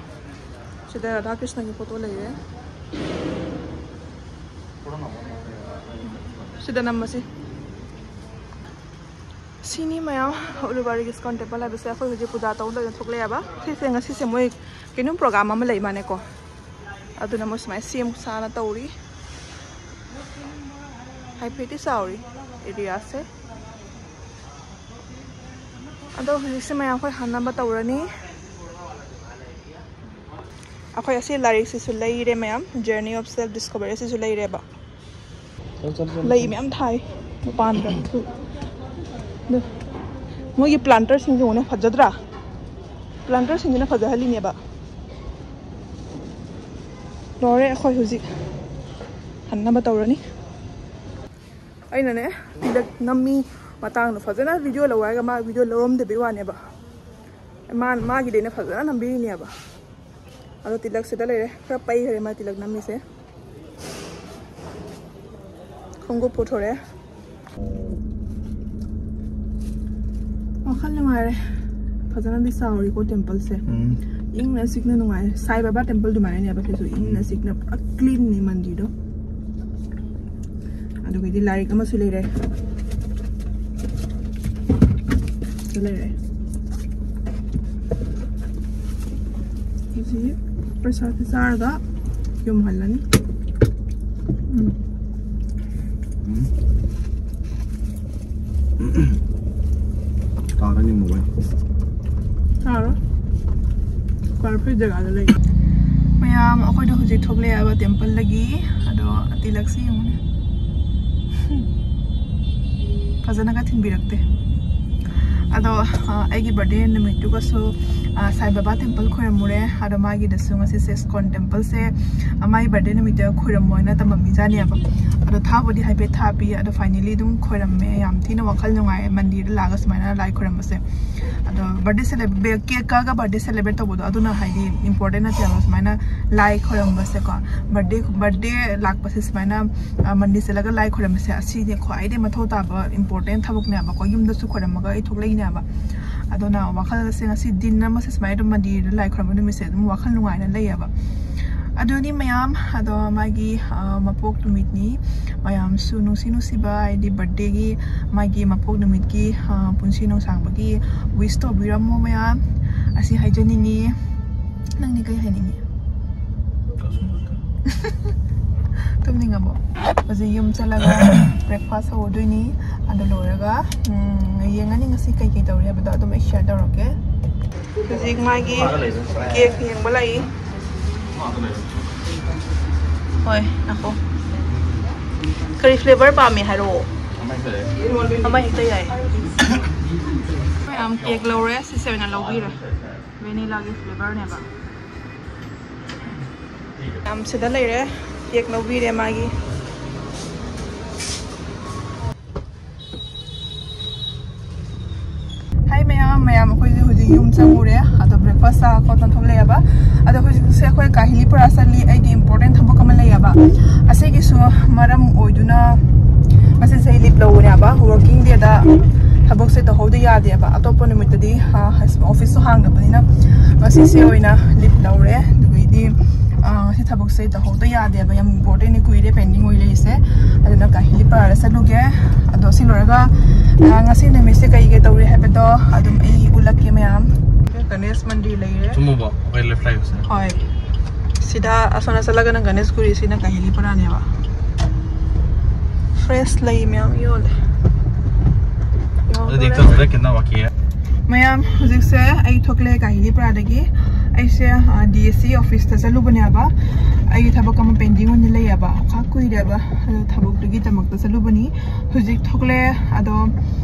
ꯁꯤꯗ ꯔꯥꯙꯥ ꯀ꯭ꯔꯤꯁꯅꯒꯤ ꯐꯣꯇꯣ ꯂꯩꯔꯦ꯫ ꯁꯤꯗ ꯅꯝꯃꯁꯤ꯫ ꯁꯤꯅꯤ ꯃꯌꯥꯝ, ꯎꯂꯨꯕꯥꯔꯤꯒꯤ ꯏꯁꯀꯣꯟ ꯇꯦꯝꯄꯜ ꯍꯥꯏꯕꯁꯦ꯫ ꯑꯩꯈꯣꯏ ꯍꯧꯖꯤꯛ ꯄꯨꯖꯥ ꯇꯧ ꯂꯣꯏꯅ ꯊꯣꯛꯂꯛꯑꯦꯕ꯫ ꯁꯤꯁꯦ ꯉꯁꯤꯁꯦ ꯃꯣꯏ ꯀꯩꯅꯣꯝ ꯄ꯭ꯔꯣꯒꯥꯝ ꯑꯃ ꯂꯩ ꯃꯥꯅꯦꯀꯣ, ꯑꯗꯨꯅ ꯃꯣꯏ ꯁꯨꯃꯥꯏꯅ ꯁꯦꯝ ꯁꯥꯅ ꯇꯧꯔꯤ꯫ ꯍꯥꯏꯐꯦꯠꯇꯤ ꯆꯥꯎꯔꯤ ꯑꯦꯔꯤꯌꯥꯁꯦ꯫ ꯑꯗꯣ ꯍꯧꯖꯤꯛꯁꯦ ꯃꯌꯥꯝ ꯑꯩꯈꯣꯏ ꯍꯟꯅꯕ ꯇꯧꯔꯅꯤ꯫ ꯑꯩꯈꯣꯏ ꯑꯁꯤ ꯂꯥꯏꯔꯤꯛꯁꯤꯁꯨ ꯂꯩꯔꯦ ꯃꯌꯥꯝ, Journey of Self Discovery ꯑꯁꯤꯁꯨ ꯂꯩꯔꯦꯕ꯫ ꯆꯠꯂꯣ, ꯆꯠꯂꯣ, ꯆꯠꯂꯣ, ꯂꯩ ꯆꯠꯂꯣ꯫ ꯃꯌꯥꯝ ꯊꯥꯏ ꯃꯄꯥꯟꯗ꯫ ꯑꯗꯨ ꯃꯣꯏꯒꯤ ꯄ꯭ꯂꯥꯟꯇꯔꯁꯤꯡꯁꯦ ꯎꯅꯦ, ꯐꯖꯗ꯭ꯔꯥ? ꯄ꯭ꯂꯥꯟꯇꯔꯁꯤꯡꯁꯤꯅ ꯐꯖꯍꯜꯂꯤꯅꯦꯕ꯫ ꯂꯣꯏꯔꯦ, ꯑꯩꯈꯣꯏ ꯍꯧꯖꯤꯛ ꯍꯟꯅꯕ ꯇꯧꯔꯅꯤ꯫ ꯑꯩꯅꯅꯦ ꯍꯟꯗꯛ ꯅꯝꯃꯤ ꯃꯇꯥꯡꯗꯣ ꯐꯖꯅ ꯚꯤꯗꯤꯑꯣ ꯂꯧ ꯍꯥꯏꯔꯒ ꯃꯥ ꯚꯤꯗꯤꯑꯣ ꯂꯧꯔꯝꯗꯕꯩ ꯋꯥꯅꯦꯕ꯫ ꯃꯥ, ꯃꯥꯒꯤꯗꯤ ꯑꯩꯅ ꯐꯖꯅ ꯅꯝꯕꯤꯔꯤꯅꯦꯕ꯫ ꯑꯗꯣ ꯇꯤꯂꯛꯁꯤꯗ ꯂꯩꯔꯦ, ꯈꯔ ꯄꯩꯈ꯭ꯔꯦ ꯃꯥ ꯇꯤꯂꯛ ꯅꯝꯃꯤꯁꯦ꯫ ꯈꯣꯡꯎꯞ ꯄꯨꯊꯣꯔꯛꯑꯦ꯫ ꯋꯥꯈꯜ ꯅꯨꯡꯉꯥꯏꯔꯦ꯫ ꯐꯖꯅꯗꯤ ꯆꯥꯎꯔꯤꯀꯣ ꯇꯦꯝꯄꯜꯁꯦ꯫ ꯎꯝ꯫ ꯏꯪꯅ ꯆꯤꯛꯅ ꯅꯨꯡꯉꯥꯏꯔꯦ꯫ ꯁꯥꯏ ꯕꯥꯕꯥ ꯇꯦꯝꯄꯜ ꯑꯗꯨꯃꯥꯏꯅꯅꯦꯕ ꯁꯤꯁꯨ, ꯏꯪꯅ ꯆꯤꯛꯅ ꯄꯨꯔꯥ ꯀ꯭ꯂꯤꯟꯅꯤ ꯃꯟꯗꯤꯔꯗꯣ꯫ ꯑꯗꯨꯒꯤꯗꯤ ꯂꯥꯏꯔꯤꯛ ꯑꯃꯁꯨ ꯂꯩꯔꯦ꯫ ꯁꯤꯗ ꯂꯩꯔꯦ꯫ ꯍꯧꯖꯤꯛ ꯄ꯭ꯔꯁꯥꯗ ꯆꯥꯔꯒ ꯌꯨꯝ ꯍꯜꯂꯅꯤ꯫ ꯎꯝ꯫ ꯎꯝ꯫ ꯇꯥꯔꯅꯤ ꯃꯣꯕꯥꯏꯜ꯫ ꯇꯥꯔꯣꯏ꯫ ꯄꯔꯐꯦꯛ ꯖꯒꯥꯗ ꯂꯩ꯫ ꯃꯌꯥꯝ, ꯑꯩꯈꯣꯏꯗꯣ ꯍꯧꯖꯤꯛ ꯊꯣꯛꯂꯛꯑꯦꯕ ꯇꯦꯝꯄꯜꯗꯒꯤ꯫ ꯑꯗꯣ ꯇꯤꯂꯛꯁꯤ ꯌꯦꯡꯉꯨꯅꯦ꯫ ꯐꯖꯅꯒ ꯊꯤꯟꯕꯤꯔꯛꯇꯦ꯫ ꯑꯗꯣ ꯑ, ꯑꯩꯒꯤ ꯕꯥꯔꯗꯦ ꯅꯨꯃꯤꯠꯇꯨꯒꯁꯨ ꯑ, ꯁꯥꯏ ꯕꯥꯕꯥ ꯇꯦꯝꯄꯜ ꯈꯣꯏꯔꯝꯃꯨꯔꯦ꯫ ꯑꯗꯣ ꯃꯥꯒꯤꯗꯁꯨ ꯉꯁꯤꯁꯦ ꯁ꯭ꯀꯣꯟ ꯇꯦꯝꯄꯜꯁꯦ ꯑ, ꯃꯥꯒꯤ ꯕꯥꯔꯗꯦ ꯅꯨꯃꯤꯠꯇ ꯈꯣꯏꯔꯝꯃꯣ ꯍꯥꯏꯅ ꯇꯝꯃꯝꯃꯤꯖꯥꯠꯅꯦꯕ꯫ ꯑꯗꯣ ꯊꯥꯕꯨꯗꯤ ꯍꯥꯏꯐꯦꯠ ꯊꯥꯕꯤ꯫ ꯑꯗꯣ ꯐꯥꯏꯅꯦꯂꯤ ꯑꯗꯨꯝ ꯈꯣꯏꯔꯝꯃꯦ꯫ ꯌꯥꯝ ꯊꯤꯅ ꯋꯥꯈꯜ ꯅꯨꯡꯉꯥꯏ ꯃꯟꯗꯤꯔꯗ ꯂꯥꯛꯑꯒ ꯁꯨꯃꯥꯏꯅ ꯂꯥꯏ ꯈꯣꯏꯔꯝꯕꯁꯦ꯫ ꯑꯗꯣ ꯕꯥꯔꯗꯦ ꯁꯦꯂꯦꯕ꯭ꯔꯦꯠ, ꯀꯦꯛ ꯀꯛꯑꯒ ꯕꯥꯔꯗꯦ ꯁꯦꯂꯦꯕ꯭ꯔꯦꯠ ꯇꯧꯕꯗꯣ ꯑꯗꯨꯅ ꯍꯥꯏꯗꯤ ꯏꯝꯄꯣꯔꯇꯦꯟ ꯅꯠꯇꯦꯕ꯫ ꯁꯨꯃꯥꯏꯅ ꯂꯥꯏ ꯈꯣꯏꯔꯝꯕꯁꯦꯀꯣ, ꯕꯥꯔꯗꯦ, ꯕꯥꯔꯗꯦ ꯂꯥꯛꯄꯁꯦ ꯁꯨꯃꯥꯏꯅ ꯑ, ꯃꯟꯗꯤꯔ ꯆꯠꯂꯒ ꯂꯥꯏ ꯈꯣꯏꯔꯝꯕꯁꯦ ꯑꯁꯤꯅꯦ ꯈ꯭ꯋꯥꯏꯗꯒꯤ ꯃꯊꯧ ꯇꯥꯕ ꯏꯝꯄꯣꯔꯇꯦꯟ ꯊꯕꯛꯅꯦꯕꯀꯣ꯫ ꯌꯨꯝꯗꯁꯨ ꯈꯣꯏꯔꯝꯃꯒ ꯑꯩ ꯊꯣꯛꯂꯛꯏꯅꯦꯕ꯫ ꯑꯗꯨꯅ ꯋꯥꯈꯜꯁꯦ ꯉꯁꯤ ꯗꯤꯟ ꯑꯃꯁꯦ ꯁꯨꯃꯥꯏꯅ ꯑꯗꯨꯝ ꯃꯟꯗꯤꯔꯗ ꯂꯥꯏ ꯈꯣꯏꯔꯝꯕ ꯅꯨꯃꯤꯠꯁꯦ ꯑꯗꯨꯝ ꯋꯥꯈꯜ ꯅꯨꯡꯉꯥꯏꯅ ꯂꯩꯌꯦꯕ꯫ ꯑꯗꯨꯅꯤ ꯃꯌꯥꯝ꯫ ꯑꯗꯣ ꯃꯥꯒꯤ ꯑ, ꯃꯄꯣꯛ ꯅꯨꯃꯤꯠꯅꯤ꯫ ꯃꯌꯥꯝꯁꯨ ꯅꯨꯡꯁꯤ ꯅꯨꯡꯁꯤꯕ ꯍꯥꯏꯗꯤ ꯕꯥꯔꯗꯦꯒꯤ, ꯃꯥꯒꯤ ꯃꯄꯣꯛ ꯅꯨꯃꯤꯠꯀꯤ ꯑ, ꯄꯨꯟꯁꯤ ꯅꯨꯡꯁꯥꯡꯕꯒꯤ ꯋꯤꯁ ꯇꯧꯕꯤꯔꯝꯃꯣ ꯃꯌꯥꯝ꯫ ꯑꯁꯤ ꯍꯥꯏꯖꯅꯤꯡꯉꯤ꯫ ꯅꯪꯗꯤ ꯀꯩ ꯍꯥꯏꯅꯤꯡꯉꯤ? ꯇꯨꯝꯅꯤꯡꯉꯕꯣ? ꯍꯧꯖꯤꯛ ꯌꯨꯝ ꯆꯠꯂꯒ ꯕ꯭ꯔꯦꯛꯐꯥꯁ ꯍꯧꯔꯗꯣꯏꯅꯤ꯫ ꯑꯗꯨ ꯂꯣꯏꯔꯒ ꯎꯝ, ꯌꯦꯡꯉꯅꯤ ꯉꯁꯤ ꯀꯩꯀꯩ ꯇꯧꯔꯤ ꯍꯥꯏꯕꯗꯣ ꯑꯗꯨꯝ ꯑꯩ ꯁꯤꯌꯔ ꯇꯧꯔꯛꯀꯦ꯫ ꯍꯧꯖꯤꯛ ꯃꯥꯒꯤ ꯀꯦꯛ ꯌꯦꯡꯕ ꯂꯥꯛꯏ꯫ ꯍꯣꯏ, ꯉꯥꯏꯈꯣ꯫ ꯀꯔꯤ ꯐ꯭ꯂꯦꯚꯔ ꯄꯥꯝꯃꯤ ꯍꯥꯏꯔꯛꯑꯣ꯫ ꯑꯃ ꯍꯦꯛꯇ ꯌꯥꯏ꯫ ꯃꯌꯥꯝ ꯀꯦꯛ ꯂꯧꯔꯦ, ꯁꯤꯁꯦ ꯑꯣꯏꯅ ꯂꯧꯕꯤꯔꯦ꯫ ꯚꯦꯅꯤꯂꯥꯒꯤ ꯐ꯭ꯂꯦꯚꯔꯅꯦꯕ꯫ ꯌꯥꯝ ꯁꯤꯗ ꯂꯩꯔꯦ꯫ ꯀꯦꯛ ꯂꯧꯕꯤꯔꯦ ꯃꯥꯒꯤ꯫ ꯍꯥꯏ ꯃꯌꯥꯝ, ꯃꯌꯥꯝ ꯑꯩꯈꯣꯏꯁꯦ ꯍꯧꯖꯤꯛ ꯌꯨꯝ ꯆꯪꯉꯨꯔꯦ꯫ ꯑꯗꯣ ꯕ꯭ꯔꯦꯛꯐꯥꯁ ꯆꯥ ꯈꯣꯠꯇꯅ ꯊꯣꯛꯂꯛꯑꯦꯕ꯫ ꯑꯗꯣ ꯍꯧꯖꯤꯛꯁꯦ ꯑꯩꯈꯣꯏ ꯀꯥꯍꯤꯂꯤꯄꯨꯔꯥ ꯆꯠꯂꯤ꯫ ꯑꯩꯒꯤ ꯏꯝꯄꯣꯔꯇꯦꯟ ꯊꯕꯛ ꯑꯃ ꯂꯩꯌꯦꯕ꯫ ꯑꯁꯤꯒꯤꯁꯨ ꯃꯔꯝ ꯑꯣꯏꯗꯨꯅ ꯉꯁꯤꯁꯦ ꯑꯩ ꯂꯤꯞ ꯂꯧꯕꯅꯦꯕ꯫ ꯋꯥꯔꯀꯤꯡ ꯗꯦꯗ ꯊꯕꯛꯁꯦ ꯇꯧꯍꯧꯗ ꯌꯥꯗꯦꯕ꯫ ꯑꯇꯣꯞꯄ ꯅꯨꯃꯤꯠꯇꯗꯤ ꯑ, ꯑꯣꯐꯤꯁꯁꯨ ꯍꯥꯡꯗꯕꯅꯤꯅ ꯉꯁꯤꯁꯦ ꯑꯣꯏꯅ ꯂꯤꯞ ꯂꯧꯔꯦ꯫ ꯑꯗꯨꯒꯩꯗꯤ ꯑ, ꯉꯁꯤ ꯊꯕꯛꯁꯦ ꯇꯧꯍꯧꯗ ꯌꯥꯗꯦꯕ꯫ ꯌꯥꯝ ꯏꯝꯄꯣꯔꯇꯦꯟꯅꯤ, ꯀꯨꯏꯔꯦ ꯄꯦꯟꯗꯤꯡ ꯑꯣꯏ ꯂꯩꯔꯤꯁꯦ꯫ ꯑꯗꯨꯅ ꯀꯥꯍꯤꯂꯤꯄꯨꯔꯥꯗ ꯆꯠꯂꯨꯒꯦ꯫ ꯑꯗꯣ ꯁꯤ ꯂꯣꯏꯔꯒ ꯑ, ꯉꯁꯤ ꯅꯨꯃꯤꯠꯁꯦ ꯀꯩ ꯀꯩ ꯇꯧꯔꯤ ꯍꯥꯏꯕꯗꯣ ꯑꯗꯨꯝ ꯑꯩ ꯎꯠꯂꯛꯀꯦ ꯃꯌꯥꯝ꯫ ꯒꯅꯦꯁ ꯃꯟꯗꯤꯔ ꯂꯩꯔꯦ꯫ ꯆꯨꯝꯃꯕꯣ? ꯑꯩꯈꯣꯏ ꯂꯦꯐ ꯂꯥꯏꯠꯁꯦ꯫ ꯍꯣꯏ꯫ ꯁꯤꯗ ꯑꯁꯣꯝ ꯅꯥꯀꯜ ꯆꯠꯂꯒꯅ ꯒꯅꯦꯁ ꯒꯨꯔꯤ, ꯁꯤꯅ ꯀꯥꯍꯤꯂꯤꯄꯨꯔꯥꯅꯦꯕ꯫ ꯐ꯭ꯔꯦꯁ ꯂꯩ ꯃꯌꯥꯝ ꯌꯣꯜꯂꯦ꯫ ꯑꯗꯨꯗꯤ ꯌꯣꯜꯂꯦ꯫ ꯈꯪꯗ꯭ꯔꯦ, ꯀꯩꯅꯣ ꯋꯥꯀꯤ꯫ ꯃꯌꯥꯝ, ꯍꯧꯖꯤꯛꯁꯦ ꯑꯩ ꯊꯣꯛꯂꯛꯑꯦ ꯀꯥꯍꯤꯂꯤꯄꯨꯔꯥꯗꯒꯤ꯫ ꯑꯩꯁꯦ ꯗꯤ ꯑꯦꯁ ꯁꯤ ꯑꯣꯐꯤꯁꯇ ꯆꯠꯂꯨꯕꯅꯦꯕ꯫ ꯑꯩꯒꯤ ꯊꯕꯛ ꯑꯃ ꯄꯦꯟꯗꯤꯡ ꯑꯣꯏꯅ ꯂꯩꯌꯦꯕ, ꯈꯔ ꯀꯨꯏꯔꯦꯕ꯫ ꯑꯗꯣ ꯊꯕꯛꯇꯨꯒꯤꯗꯃꯛꯇ ꯆꯠꯂꯨꯕꯅꯤ꯫ ꯍꯧꯖꯤꯛ ꯊꯣꯛꯂꯛꯑꯦ꯫ ꯑꯗꯣ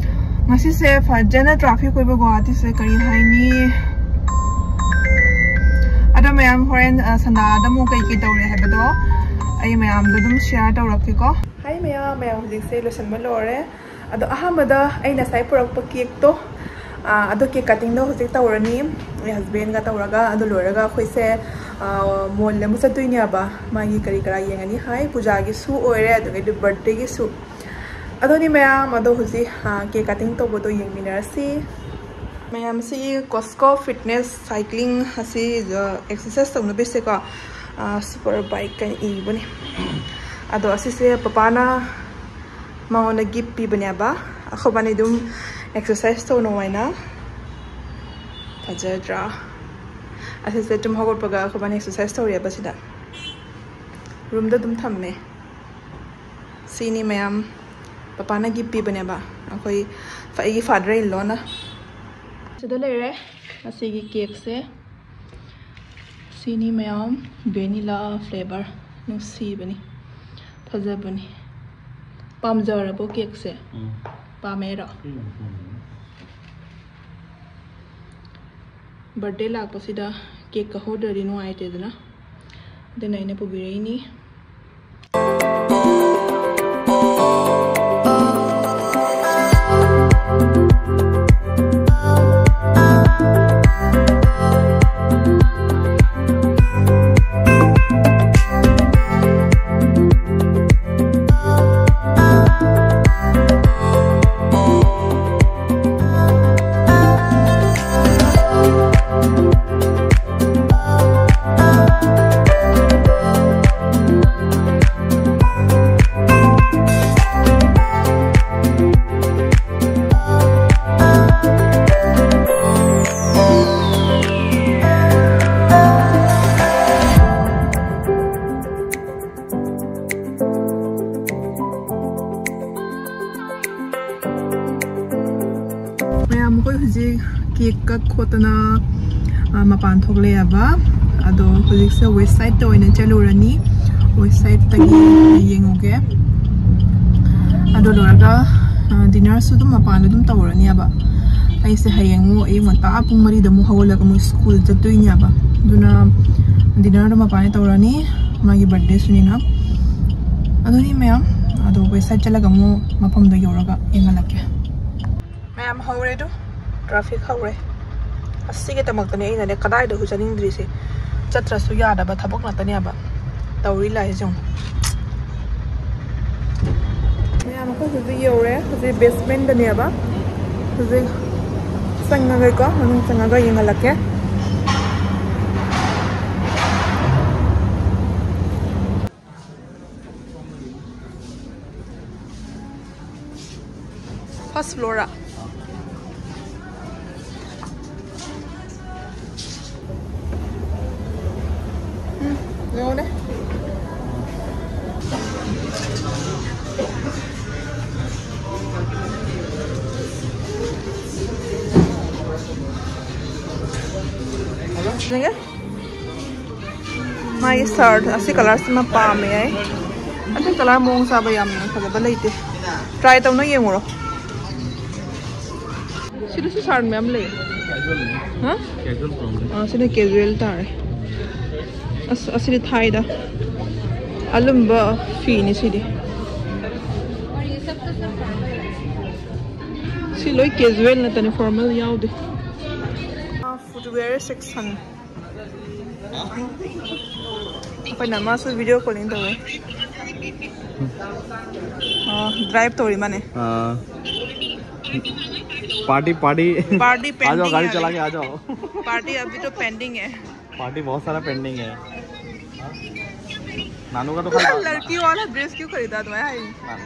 ꯉꯁꯤꯁꯦ ꯐꯖꯅ ꯇ꯭ꯔꯥꯐꯤꯛ ꯑꯣꯏꯕ ꯒꯨꯋꯥꯍꯥꯇꯤꯁꯦ, ꯀꯔꯤ ꯍꯥꯏꯅꯤ꯫ ꯑꯗꯣ ꯃꯌꯥꯝ, ꯍꯣꯔꯦꯟ ꯁꯟꯗꯥꯗ ꯑꯃꯨꯛ ꯀꯩ ꯀꯩ ꯇꯧꯔꯦ ꯍꯥꯏꯕꯗꯣ ꯑꯩ ꯃꯌꯥꯝꯗ ꯑꯗꯨꯝ ꯁꯤꯌꯥꯔ ꯇꯧꯔꯛꯀꯦꯀꯣ꯫ ꯍꯥꯏ ꯃꯌꯥꯝ, ꯃꯌꯥꯝ ꯍꯧꯖꯤꯛꯁꯦ ꯂꯣꯏꯁꯤꯟꯕ ꯂꯣꯏꯔꯦ꯫ ꯑꯗꯣ ꯑꯍꯥꯟꯕꯗ ꯑꯩ ꯉꯁꯥꯏ ꯄꯨꯔꯛꯄ ꯀꯦꯛꯇꯣ, ꯑꯗꯣ ꯀꯦꯛ ꯀꯠꯇꯤꯡꯗꯣ ꯍꯧꯖꯤꯛ ꯇꯧꯔꯅꯤ꯫ ꯑꯩ ꯍꯁꯕꯦꯟꯒ ꯇꯧꯔꯒ꯫ ꯑꯗꯨ ꯂꯣꯏꯔꯒ ꯑꯩꯈꯣꯏꯁꯦ ꯃꯣꯜꯗ ꯑꯃꯨꯛ ꯆꯠꯇꯣꯏꯅꯦꯕ꯫ ꯃꯥꯒꯤ ꯀꯔꯤ ꯀꯔꯥ ꯌꯦꯡꯉꯅꯤ ꯍꯥꯏ, ꯄꯨꯖꯥꯒꯤꯁꯨ ꯑꯣꯏꯔꯦ, ꯑꯗꯨꯒ ꯕꯥꯔꯗꯦꯒꯤꯁꯨ꯫ ꯑꯗꯨꯅꯤ ꯃꯌꯥꯝ꯫ ꯑꯗꯣ ꯍꯧꯖꯤꯛ ꯀꯦꯛ ꯀꯠꯇꯤꯡ ꯇꯧꯕꯗꯣ ꯌꯦꯡꯃꯤꯟꯅꯔꯁꯤ꯫ ꯃꯌꯥꯝ, ꯁꯤꯒꯤ ꯀꯣꯁꯀꯣ ꯐꯤꯠꯅꯦꯁ ꯁꯥꯏꯀ꯭ꯂꯤꯡ ꯑꯁꯤ ꯑꯦꯛꯁꯔꯁꯥꯏꯁ ꯇꯧꯅꯕꯁꯦꯀꯣ, ꯁꯨꯄꯔ ꯕꯥꯏꯛ ꯀꯥꯏꯅ ꯏꯕꯅꯦ꯫ ꯑꯗꯣ ꯑꯁꯤꯁꯦ ꯄꯄꯥꯅ ꯃꯉꯣꯟꯗ ꯒꯤꯐ ꯄꯤꯕꯅꯦꯕ꯫ ꯑꯩꯈꯣꯏꯕꯥꯅꯤ ꯑꯗꯨꯝ ꯑꯦꯛꯁꯔꯁꯥꯏꯁ ꯇꯧꯅꯧ ꯍꯥꯏꯅ꯫ ꯐꯖꯗ꯭ꯔꯥ? ꯑꯁꯤꯁꯦ ꯇꯨꯝ ꯍꯧꯒꯠꯄꯒ ꯑꯩꯈꯣꯏꯕꯥꯅꯤ ꯑꯦꯛꯁꯔꯁꯥꯏꯁ ꯇꯧꯔꯦꯕ ꯁꯤꯗ꯫ ꯔꯨꯝꯗ ꯑꯗꯨꯝ ꯊꯝꯃꯦ꯫ ꯁꯤꯅꯤ ꯃꯌꯥꯝ, ꯄꯄꯥꯅ ꯒꯤꯐ ꯄꯤꯕꯅꯦꯕ꯫ ꯑꯩꯈꯣꯏ ꯑꯩꯒꯤ ꯐꯥꯗꯔ ꯏꯟ ꯂꯣꯅ꯫ ꯁꯤꯗ ꯂꯩꯔꯦ ꯑꯁꯤꯒꯤ ꯀꯦꯛꯁꯦ꯫ ꯁꯤꯅꯤ ꯃꯌꯥꯝ, ꯚꯦꯅꯤꯂꯥ ꯐ꯭ꯂꯦꯕꯔ꯫ ꯅꯨꯡꯁꯤꯕꯅꯤ, ꯐꯖꯕꯅꯤ꯫ ꯄꯥꯝꯖꯔꯕꯣ ꯀꯦꯛꯁꯦ? ꯎꯝ꯫ ꯄꯥꯝꯃꯦꯔꯣ? ꯎꯝ, ꯎꯝ꯫ ꯕꯥꯔꯗꯦ ꯂꯥꯛꯄꯁꯤꯗ ꯀꯦꯛ ꯀꯛꯍꯧꯗ꯭ꯔꯗꯤ ꯅꯨꯡꯉꯥꯏꯇꯦꯗꯅ, ꯑꯗꯨꯅ ꯑꯩꯅ ꯄꯨꯕꯤꯔꯛꯏꯅꯤ꯫ ꯃꯌꯥꯝ, ꯑꯩꯈꯣꯏ ꯍꯧꯖꯤꯛ ꯀꯦꯛ ꯀꯛ ꯈꯣꯠꯇꯅ ꯑ, ꯃꯄꯥꯟ ꯊꯣꯛꯂꯛꯑꯦꯕ꯫ ꯑꯗꯣ ꯍꯧꯖꯤꯛꯁꯦ ꯋꯦꯁ ꯁꯥꯏꯗꯇ ꯑꯣꯏꯅ ꯆꯠꯂꯨꯔꯅꯤ꯫ ꯋꯦꯁ ꯁꯥꯏꯗꯇꯒꯤ ꯌꯦꯡꯉꯨꯒꯦ꯫ ꯑꯗꯣ ꯂꯣꯏꯔꯒ, ꯑ, ꯗꯤꯅꯔꯁꯨ ꯑꯗꯨꯝ ꯃꯄꯥꯟꯗ ꯑꯗꯨꯝ ꯇꯧꯔꯅꯤꯕ꯫ ꯑꯩꯁꯦ ꯍꯌꯦꯡ ꯑꯃꯨꯛ ꯑꯌꯨꯛ ꯉꯟꯇꯥ ꯄꯨꯡ ꯃꯔꯤꯗ ꯑꯃꯨꯛ ꯍꯧꯒꯠꯂꯒ ꯑꯃꯨꯛ ꯁ꯭ꯀꯨꯜ ꯆꯠꯇꯣꯏꯅꯦꯕ꯫ ꯑꯗꯨꯅ ꯗꯤꯅꯔꯗꯣ ꯃꯄꯥꯟꯗ ꯇꯧꯔꯅꯤ꯫ ꯃꯥꯒꯤ ꯕꯥꯔꯗꯦꯁꯨꯅꯤꯅ꯫ ꯑꯗꯨꯅꯤ ꯃꯌꯥꯝ꯫ ꯑꯗꯣ ꯋꯦꯁ ꯁꯥꯏꯗ ꯆꯠꯂꯒ ꯑꯃꯨꯛ ꯃꯐꯝꯗꯣ ꯌꯧꯔꯒ ꯌꯦꯡꯍꯜꯂꯛꯀꯦ꯫ ꯃꯌꯥꯝ ꯍꯧꯔꯦ ꯑꯗꯨ꯫ ꯇ꯭ꯔꯥꯐꯤꯛ ꯍꯧꯔꯦ꯫ ꯑꯁꯤꯒꯤꯗꯃꯛꯇꯅꯦ ꯑꯩꯅꯅꯦ ꯀꯗꯥꯏꯗꯁꯨ ꯆꯠꯅꯤꯡꯗ꯭ꯔꯤꯁꯦ꯫ ꯆꯠꯇ꯭ꯔꯁꯨ ꯌꯥꯗꯕ ꯊꯕꯛ ꯉꯥꯛꯇꯅꯦꯕ ꯇꯧꯔꯤ ꯂꯥꯛꯏꯁꯦ ꯌꯦꯡꯉꯨ꯫ ꯃꯌꯥꯝ ꯑꯩꯈꯣꯏ ꯍꯧꯖꯤꯛ ꯌꯧꯔꯦ꯫ ꯍꯧꯖꯤꯛ ꯕꯦꯁꯃꯦꯟꯗꯅꯦꯕ꯫ ꯍꯧꯖꯤꯛ ꯆꯪꯉꯒꯦꯀꯣ, ꯃꯅꯨꯡ ꯆꯪꯉꯒ ꯌꯦꯡꯍꯜꯂꯛꯀꯦ꯫ First floor. ꯎꯝ, ꯌꯦꯡꯉꯨꯅꯦ꯫ ꯌꯦꯡꯒꯦ꯫ ꯃꯥꯒꯤ ꯁꯥꯔꯠ ꯑꯁꯤ ꯀꯂꯔꯁꯤꯃ ꯄꯥꯝꯃꯦ ꯑꯩ꯫ ꯑꯇꯩ ꯀꯂꯔ ꯃꯑꯣꯡ ꯆꯥꯕ ꯌꯥꯝꯅ ꯐꯖꯕ ꯂꯩꯇꯦ꯫ ꯇ꯭ꯔꯥꯏ ꯇꯧꯅ ꯌꯦꯡꯉꯨꯔꯣ꯫ ꯁꯤꯗꯁꯨ ꯁꯥꯔꯠ ꯃꯌꯥꯝ ꯂꯩ꯫ ꯍꯥ? ꯑꯥ, ꯁꯤꯅ ꯀꯦꯖꯨꯋꯦꯜ ꯇꯥꯔꯦ꯫ ꯑꯁ, ꯑꯁꯤꯗꯤ ꯊꯥꯏꯗ꯫ ꯑꯂꯨꯝꯕ ꯐꯤꯅꯤ ꯁꯤꯗꯤ꯫ ꯁꯤ ꯂꯣꯏ ꯀꯦꯖꯨꯋꯦꯜ ꯉꯥꯛꯇꯅꯤ, ꯐꯣꯔꯃꯦꯜ ꯌꯥꯎꯗꯦ꯫ ꯐꯨꯠꯋꯦꯌꯔ ꯁꯦꯛꯁꯟ꯫ ꯑꯩꯈꯣꯏꯅ ꯃꯥꯁꯨ ꯚꯤꯗꯤꯑꯣ ꯀꯣꯂꯤꯡ ꯇꯧꯋꯦ꯫ ꯑꯣ, ꯗ꯭ꯔꯥꯏꯚ ꯇꯧꯔꯤ ꯃꯥꯅꯦ꯫ हाँ। Party, party. पार्टी आ जाओ, पेंडिंग गाड़ी है चला अभी। के आ जाओ। पार्टी अभी तो पेंडिंग है। पार्टी बहुत सारा पेंडिंग है। नानू का तो खाली लड़की वाला ड्रेस क्यों खरीदा तुम्हारा है? हाँ।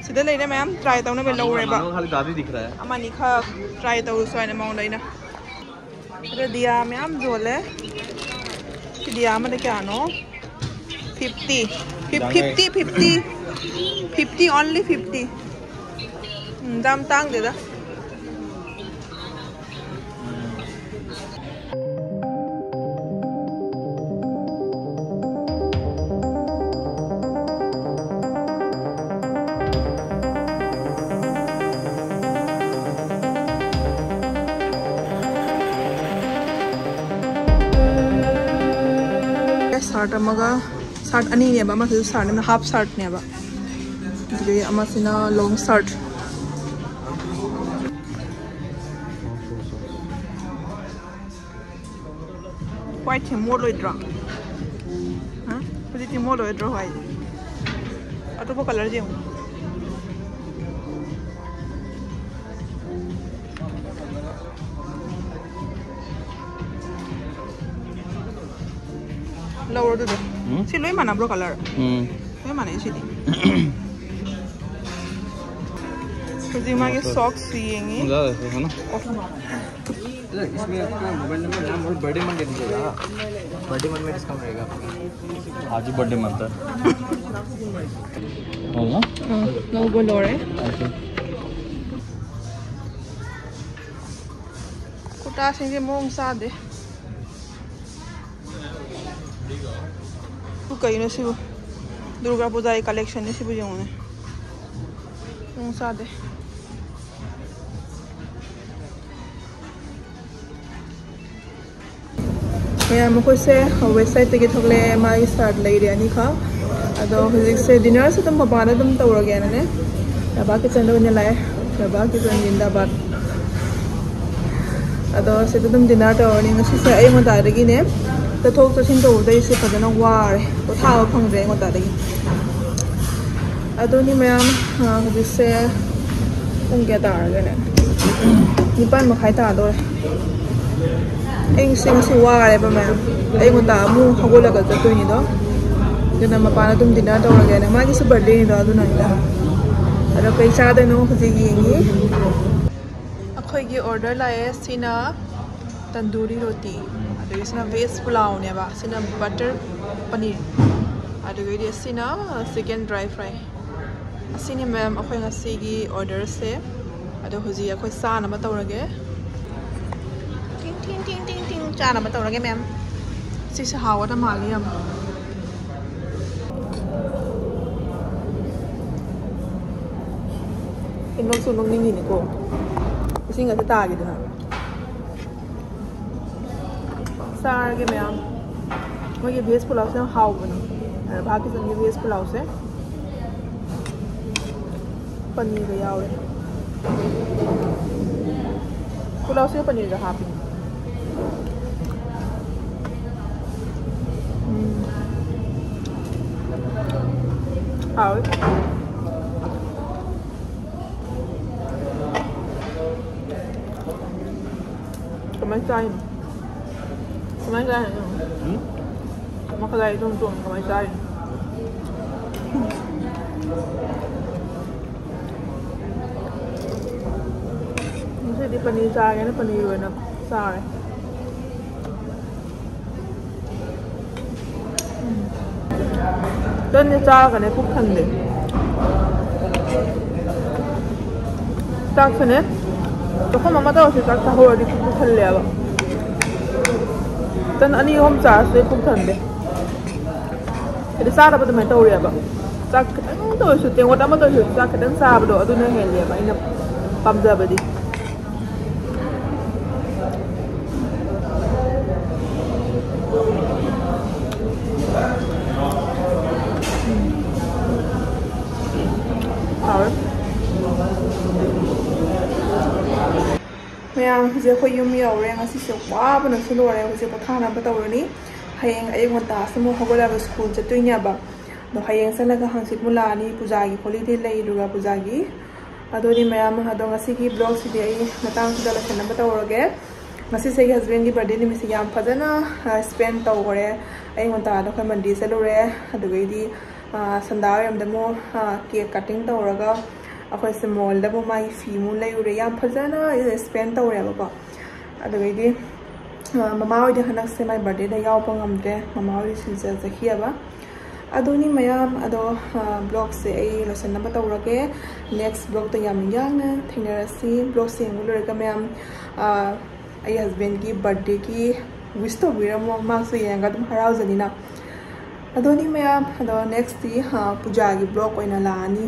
ꯁꯤꯗ ꯂꯩꯔꯦ ꯃꯌꯥꯝ, ꯇ꯭ꯔꯥꯏ ꯇꯧꯅꯕ ꯂꯧꯔꯦꯕ꯫ नानू का खाली दादी दिख रहा है। ꯑꯃꯅꯤ ꯈꯛ ꯇ꯭ꯔꯥꯏ ꯇꯧꯔꯨꯁꯨ ꯍꯥꯏꯅ ꯃꯉꯣꯟꯗ ꯑꯩꯅ꯫ ꯁꯤꯗ ꯗꯤꯌꯥ ꯃꯌꯥꯝ ꯌꯣꯜꯂꯦ꯫ ꯁꯤ ꯗꯤꯌꯥ ꯑꯃꯗ ꯀꯌꯥꯅꯣ? Fifty. Fif-, fifty, fifty. Fifty, only fifty. Um, ꯌꯥꯝ ꯇꯥꯡꯗꯦꯗ꯫ ꯁꯥꯔꯠ ꯑꯃꯒ, ꯁꯥꯔꯠ ꯑꯅꯤꯅꯦꯕ, ꯑꯃꯁꯤꯁꯨ ꯁꯥꯔꯠ ꯑꯃꯅ ꯍꯥꯐ ꯁꯥꯔꯠꯅꯦꯕ, ꯑꯗꯨꯗꯒꯤ ꯑꯃꯁꯤꯅ ꯂꯣꯡ ꯁꯥꯔꯠ꯫ ꯋꯥꯏꯠꯁꯦ ꯃꯣꯠꯂꯣꯏꯗ꯭ꯔꯣ? ꯍꯥ? ꯍꯧꯖꯤꯛꯇꯤ ꯃꯣꯠꯂꯣꯏꯗ꯭ꯔꯣ ꯋꯥꯏꯠ? ꯑꯇꯣꯞꯄ ꯀꯂꯔꯁꯦ ꯌꯦꯡꯉꯨ꯫ ꯂꯧꯔꯣ ꯑꯗꯨꯗꯤ꯫ ꯎꯝ? ꯁꯤ ꯂꯣꯏ ꯃꯥꯟꯅꯕ꯭ꯔꯣ ꯀꯂꯔ? ꯎꯝ꯫ ꯂꯣꯏ ꯃꯥꯟꯅꯩ ꯁꯤꯗꯤ꯫ ꯍꯧꯖꯤꯛ ꯃꯥꯒꯤ ꯃꯁꯛ꯫ ꯁꯣꯛꯁ ꯌꯦꯡꯉꯤ꯫ ꯌꯥꯔꯦ, ꯐꯖꯅ꯫ ꯑꯣ꯫ इसमें आपका मोबाइल नंबर, नाम और बर्थडे मंथ दे दीजिएगा। बर्थडे मंथ में डिस्काउंट रहेगा आपका। आज ही बर्थडे मंथ है। बोल ना। ꯎꯝ, ꯂꯧꯕ ꯂꯣꯏꯔꯦ꯫ ꯀꯨꯔꯇꯥꯁꯤꯡꯁꯦ ꯃꯑꯣꯡ ꯆꯥꯗꯦ꯫ ꯀꯩꯅꯣ ꯁꯤꯕꯨ? ꯗꯨꯔꯒꯥ ꯄꯨꯖꯥꯒꯤ ꯀꯂꯦꯛꯁꯟꯅꯤ ꯁꯤꯕꯨ, ꯌꯦꯡꯉꯨꯅꯦ꯫ ꯃꯑꯣꯡ ꯆꯥꯗꯦ꯫ ꯃꯌꯥꯝ, ꯑꯩꯈꯣꯏꯁꯦ ꯋꯦꯁ ꯁꯥꯏꯗꯇꯒꯤ ꯊꯣꯛꯂꯛꯑꯦ꯫ ꯃꯥꯒꯤ ꯁꯥꯔꯠ ꯂꯩꯔꯦ ꯑꯅꯤꯈꯛ꯫ ꯑꯗꯣ ꯍꯧꯖꯤꯛꯁꯦ ꯗꯤꯅꯔꯁꯦ ꯑꯗꯨꯝ ꯃꯄꯥꯟꯗ ꯑꯗꯨꯝ ꯇꯧꯔꯒꯦꯅꯅꯦ, ꯔꯕꯥ ꯀꯤꯆꯟꯗ ꯑꯣꯏꯅ ꯂꯥꯛꯑꯦ꯫ ꯔꯕꯥ ꯀꯤꯆꯟ ꯖꯤꯟꯗꯥꯕꯥꯗ꯫ ꯑꯗꯣ ꯁꯤꯗ ꯑꯗꯨꯝ ꯗꯤꯅꯔ ꯇꯧꯔꯅꯤ꯫ ꯉꯁꯤꯁꯦ ꯑꯌꯨꯛ ꯉꯟꯇꯥꯗꯒꯤꯅꯦ ꯆꯠꯊꯣꯛ ꯆꯠꯁꯤꯟ ꯇꯧꯕꯗ ꯑꯩꯁꯦ ꯐꯖꯅ ꯋꯥꯔꯦ, ꯄꯣꯊꯥꯕ ꯐꯪꯗ꯭ꯔꯦ ꯑꯌꯨꯛ ꯉꯟꯇꯥꯗꯒꯤ꯫ ꯑꯗꯨꯅꯤ ꯃꯌꯥꯝ, ꯑ, ꯍꯧꯖꯤꯛꯁꯦ ꯄꯨꯡ ꯀꯌꯥ ꯇꯥꯔꯒꯦꯅꯦ? ꯅꯤꯄꯥꯟ ꯃꯈꯥꯏ ꯇꯥꯗꯣꯔꯦ꯫ ꯑꯩ ꯉꯁꯤ, ꯉꯁꯤ ꯋꯥꯔꯦꯕ ꯃꯌꯥꯝ꯫ ꯑꯌꯨꯛ ꯉꯟꯇꯥ ꯑꯃꯨꯛ ꯍꯧꯒꯠꯂꯒ ꯆꯠꯇꯣꯏꯅꯤꯗꯣ꯫ ꯑꯗꯨꯅ ꯃꯄꯥꯟꯗ ꯑꯗꯨꯝ ꯗꯤꯅꯔ ꯇꯧꯔꯒꯦꯅ꯫ ꯃꯥꯒꯤꯁꯨ ꯕꯥꯔꯗꯦꯅꯤꯗꯣ, ꯑꯗꯨꯅꯅꯤꯗ꯫ ꯑꯗꯣ ꯀꯩ ꯆꯥꯗꯣꯏꯅꯣ ꯍꯧꯖꯤꯛ ꯌꯦꯡꯉꯤ꯫ ꯑꯩꯈꯣꯏꯒꯤ ꯑꯣꯔꯗꯔ ꯂꯥꯛꯑꯦ꯫ ꯁꯤꯅ ꯇꯟꯗꯨꯔꯤ ꯔꯣꯇꯤ, ꯑꯗꯒꯤ ꯁꯤꯅ ꯚꯦꯖ ꯄꯨꯂꯥꯎꯅꯦꯕ, ꯁꯤꯅ ꯕꯇꯔ ꯄꯅꯤꯔ, ꯑꯗꯨꯗꯒꯤꯗꯤ ꯁꯤꯅ ꯆꯤꯀꯟ ꯗ꯭ꯔꯥꯏ ꯐ꯭ꯔꯥꯏ꯫ ꯑꯁꯤꯅꯤ ꯃꯦꯝ ꯑꯩꯈꯣꯏ ꯉꯁꯤꯒꯤ ꯑꯣꯔꯗꯔꯁꯦ꯫ ꯑꯗꯣ ꯍꯧꯖꯤꯛ ꯑꯩꯈꯣꯏ ꯆꯥꯅꯕ ꯇꯧꯔꯒꯦ꯫ ꯇꯤꯡ, ꯇꯤꯡ, ꯇꯤꯡ, ꯇꯤꯡ, ꯇꯤꯡ, ꯆꯥꯅꯕ ꯇꯧꯔꯒꯦ ꯃꯦꯝ꯫ ꯁꯤꯁꯦ ꯍꯥꯎꯒꯗꯕ ꯃꯥꯜꯂꯤ ꯌꯥꯝ꯫ ꯑꯩ ꯅꯣꯛꯁꯨ ꯅꯣꯛꯅꯤꯡꯉꯤꯅꯤꯀꯣ꯫ ꯏꯁꯤꯡ ꯑꯁꯤ ꯇꯥꯈꯤꯗꯅ꯫ ꯆꯥꯔꯒꯦ ꯃꯌꯥꯝ꯫ ꯃꯣꯏꯒꯤ ꯚꯦꯖ ꯄꯨꯂꯥꯎꯁꯦ ꯌꯥꯝ ꯍꯥꯎꯕꯅꯦ꯫ ꯑꯗ ꯚꯥꯕ ꯀꯤꯆꯟꯒꯤ ꯚꯦꯖ ꯄꯨꯂꯥꯎꯁꯦ ꯄꯅꯤꯔꯒ ꯌꯥꯎꯔꯦ꯫ ꯄꯨꯂꯥꯎꯁꯤꯒ ꯄꯅꯤꯔꯒ ꯍꯥꯞꯄꯤ꯫ ꯎꯝ꯫ ꯍꯥꯎꯋꯦ꯫ ꯀꯃꯥꯏ ꯆꯥꯏꯅꯣ? ꯀꯃꯥꯏ ꯆꯥꯏꯅꯣ? ꯎꯝ? ꯃꯈꯥꯗ ꯏꯇꯣꯡ ꯇꯣꯡ ꯀꯃꯥꯏ ꯆꯥꯏꯅꯣ? ꯉꯁꯤꯗꯤ ꯄꯅꯤꯔ ꯆꯥꯒꯦꯅ ꯄꯅꯤꯔ ꯑꯣꯏꯅ ꯆꯥꯔꯦ꯫ ꯇꯟꯁꯦ ꯆꯥꯔꯒꯅꯦ ꯄꯨꯛ ꯊꯟꯗꯦ꯫ ꯆꯥꯛꯁꯨꯅꯦ ꯆꯥꯛꯈꯨꯝ ꯑꯃ ꯇꯧꯔꯁꯨ ꯆꯥꯛ ꯆꯥꯍꯧꯔꯗꯤ ꯄꯨꯛ ꯊꯜꯂꯦꯕ꯫ ꯇꯟ ꯑꯅꯤ ꯑꯍꯨꯝ ꯆꯥꯔꯁꯨ ꯄꯨꯛ ꯊꯟꯗꯦ꯫ ꯍꯥꯏꯗꯤ ꯆꯥꯗꯕ ꯑꯗꯨꯃꯥꯏꯅ ꯇꯧꯔꯦꯕ꯫ ꯆꯥꯛ ꯈꯤꯇꯪ ꯇꯧꯔꯁꯨ, ꯇꯦꯡꯀꯣꯠ ꯑꯃ ꯇꯧꯔꯁꯨ ꯆꯥꯛ ꯈꯤꯇꯪ ꯆꯥꯕꯗꯣ ꯑꯗꯨꯅ ꯍꯦꯜꯂꯦꯕ ꯑꯩꯅ ꯄꯥꯝꯖꯕꯗꯤ꯫ ꯍꯥꯎꯋꯦ꯫ ꯃꯌꯥꯝ, ꯍꯧꯖꯤꯛ ꯑꯩꯈꯣꯏ ꯌꯨꯝ ꯌꯧꯔꯦ꯫ ꯉꯁꯤꯁꯦ ꯋꯥꯕꯅꯁꯨ ꯂꯣꯏꯔꯦ꯫ ꯍꯧꯖꯤꯛ ꯄꯣꯊꯥꯅꯕ ꯇꯧꯔꯅꯤ꯫ ꯍꯌꯦꯡ ꯑꯌꯨꯛ ꯉꯟꯇꯥꯁꯨ ꯑꯃꯨꯛ ꯍꯧꯒꯠꯂꯒ ꯁ꯭ꯀꯨꯜ ꯆꯠꯇꯣꯏꯅꯦꯕ꯫ ꯑꯗꯣ ꯍꯌꯦꯡ ꯆꯠꯂꯒ ꯍꯪꯆꯤꯠ ꯃꯨꯛ ꯂꯥꯛꯑꯅꯤ꯫ ꯄꯨꯖꯥꯒꯤ ꯍꯣꯂꯤꯗꯦ ꯂꯩ, ꯗꯨꯔꯒꯥ ꯄꯨꯖꯥꯒꯤ꯫ ꯑꯗꯨꯗꯤ ꯃꯌꯥꯝ, ꯑꯗꯣ ꯉꯁꯤꯒꯤ ꯕ꯭ꯂꯣꯒꯁꯤꯗꯤ ꯑꯩ ꯃꯇꯥꯡꯁꯤꯗ ꯂꯣꯏꯁꯤꯟꯅꯕ ꯇꯧꯔꯒꯦ꯫ ꯉꯁꯤꯁꯦ ꯑꯩꯒꯤ ꯍꯁꯕꯦꯟꯒꯤ ꯕꯥꯔꯗꯦ ꯅꯨꯃꯤꯠꯁꯦ ꯌꯥꯝ ꯐꯖꯅ, ꯑ, ꯁ꯭ꯄꯦꯟ ꯇꯧꯈ꯭ꯔꯦ꯫ ꯑꯌꯨꯛ ꯉꯟꯇꯥꯗ ꯑꯩꯈꯣꯏ ꯃꯟꯗꯤꯔ ꯆꯠꯂꯨꯔꯦ꯫ ꯑꯗꯨꯗꯒꯤꯗꯤ, ꯑ, ꯁꯟꯗꯥ ꯋꯥꯏꯔꯝꯗ ꯑꯃꯨꯛ, ꯑ, ꯀꯦꯛ ꯀꯠꯇꯤꯡ ꯇꯧꯔꯒ ꯑꯩꯈꯣꯏꯁꯦ ꯃꯣꯜꯗ ꯑꯃꯨꯛ ꯃꯥꯒꯤ ꯐꯤ ꯑꯃꯨꯛ ꯂꯩꯔꯨꯔꯦ꯫ ꯌꯥꯝ ꯐꯖꯅ ꯁ꯭ꯄꯦꯟ ꯇꯧꯔꯦꯕꯀꯣ꯫ ꯑꯗꯨꯗꯒꯤꯗꯤ, ꯑ, ꯃꯃꯥ ꯍꯣꯏꯗꯤ ꯍꯟꯗꯛꯁꯦ ꯃꯥꯏ ꯕꯥꯔꯗꯦꯗ ꯌꯥꯎꯕ ꯉꯝꯗ꯭ꯔꯦ꯫ ꯃꯃꯥ ꯍꯣꯏꯗꯤ ꯁꯤꯜꯆꯔ ꯆꯠꯈꯤꯑꯕ꯫ ꯑꯗꯨꯅꯤ ꯃꯌꯥꯝ, ꯑꯗꯣ, ꯑ, ꯕ꯭ꯂꯣꯒꯁꯦ ꯑꯩ ꯂꯣꯏꯁꯤꯟꯅꯕ ꯇꯧꯔꯒꯦ꯫ ꯅꯦꯛꯁ ꯕ꯭ꯂꯣꯒꯇ ꯌꯥꯝ ꯌꯥꯡꯅ ꯊꯦꯡꯅꯔꯁꯤ꯫ ꯕ꯭ꯂꯣꯒꯁꯦ ꯌꯦꯡꯕ ꯂꯣꯏꯔꯒ ꯃꯌꯥꯝ, ꯑ, ꯑꯩ ꯍꯁꯕꯦꯟꯒꯤ ꯕꯥꯔꯗꯦꯒꯤ ꯋꯤꯁ ꯇꯧꯕꯤꯔꯝꯃꯣ꯫ ꯃꯥꯁꯨ ꯌꯦꯡꯉꯒ ꯑꯗꯨꯝ ꯍꯔꯥꯎꯖꯅꯤꯅ꯫ ꯑꯗꯨꯅꯤ ꯃꯌꯥꯝ, ꯑꯗꯣ ꯅꯦꯛꯁꯇꯤ, ꯑ, ꯄꯨꯖꯥꯒꯤ ꯕ꯭ꯂꯣꯒ ꯑꯣꯏꯅ ꯂꯥꯛꯑꯅꯤ,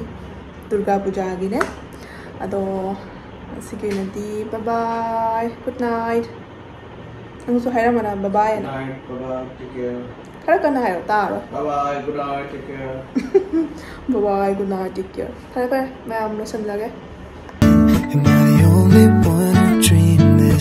ꯗꯨꯔꯒꯥ ꯄꯨꯖꯥꯒꯤꯅꯦ꯫ ꯑꯗꯣ ꯉꯁꯤꯒꯤ ꯑꯣꯏꯅꯗꯤ bye bye, good night꯫ ꯅꯪꯁꯨ ꯍꯥꯏꯔꯝꯃꯅ ꯕꯕꯥꯏ ꯍꯥꯏꯅ꯫ Night, bye bye, take care. ꯈꯔ ꯀꯟꯅ ꯍꯥꯏꯔꯣ, ꯇꯥꯔꯣ꯫ Bye bye, good night, take care. ꯕꯕꯥꯏ, good night, take care. ꯐꯔꯦ ꯐꯔꯦ, ꯃꯌꯥꯝ ꯂꯣꯏꯁꯤꯜꯂꯒꯦ꯫ And now the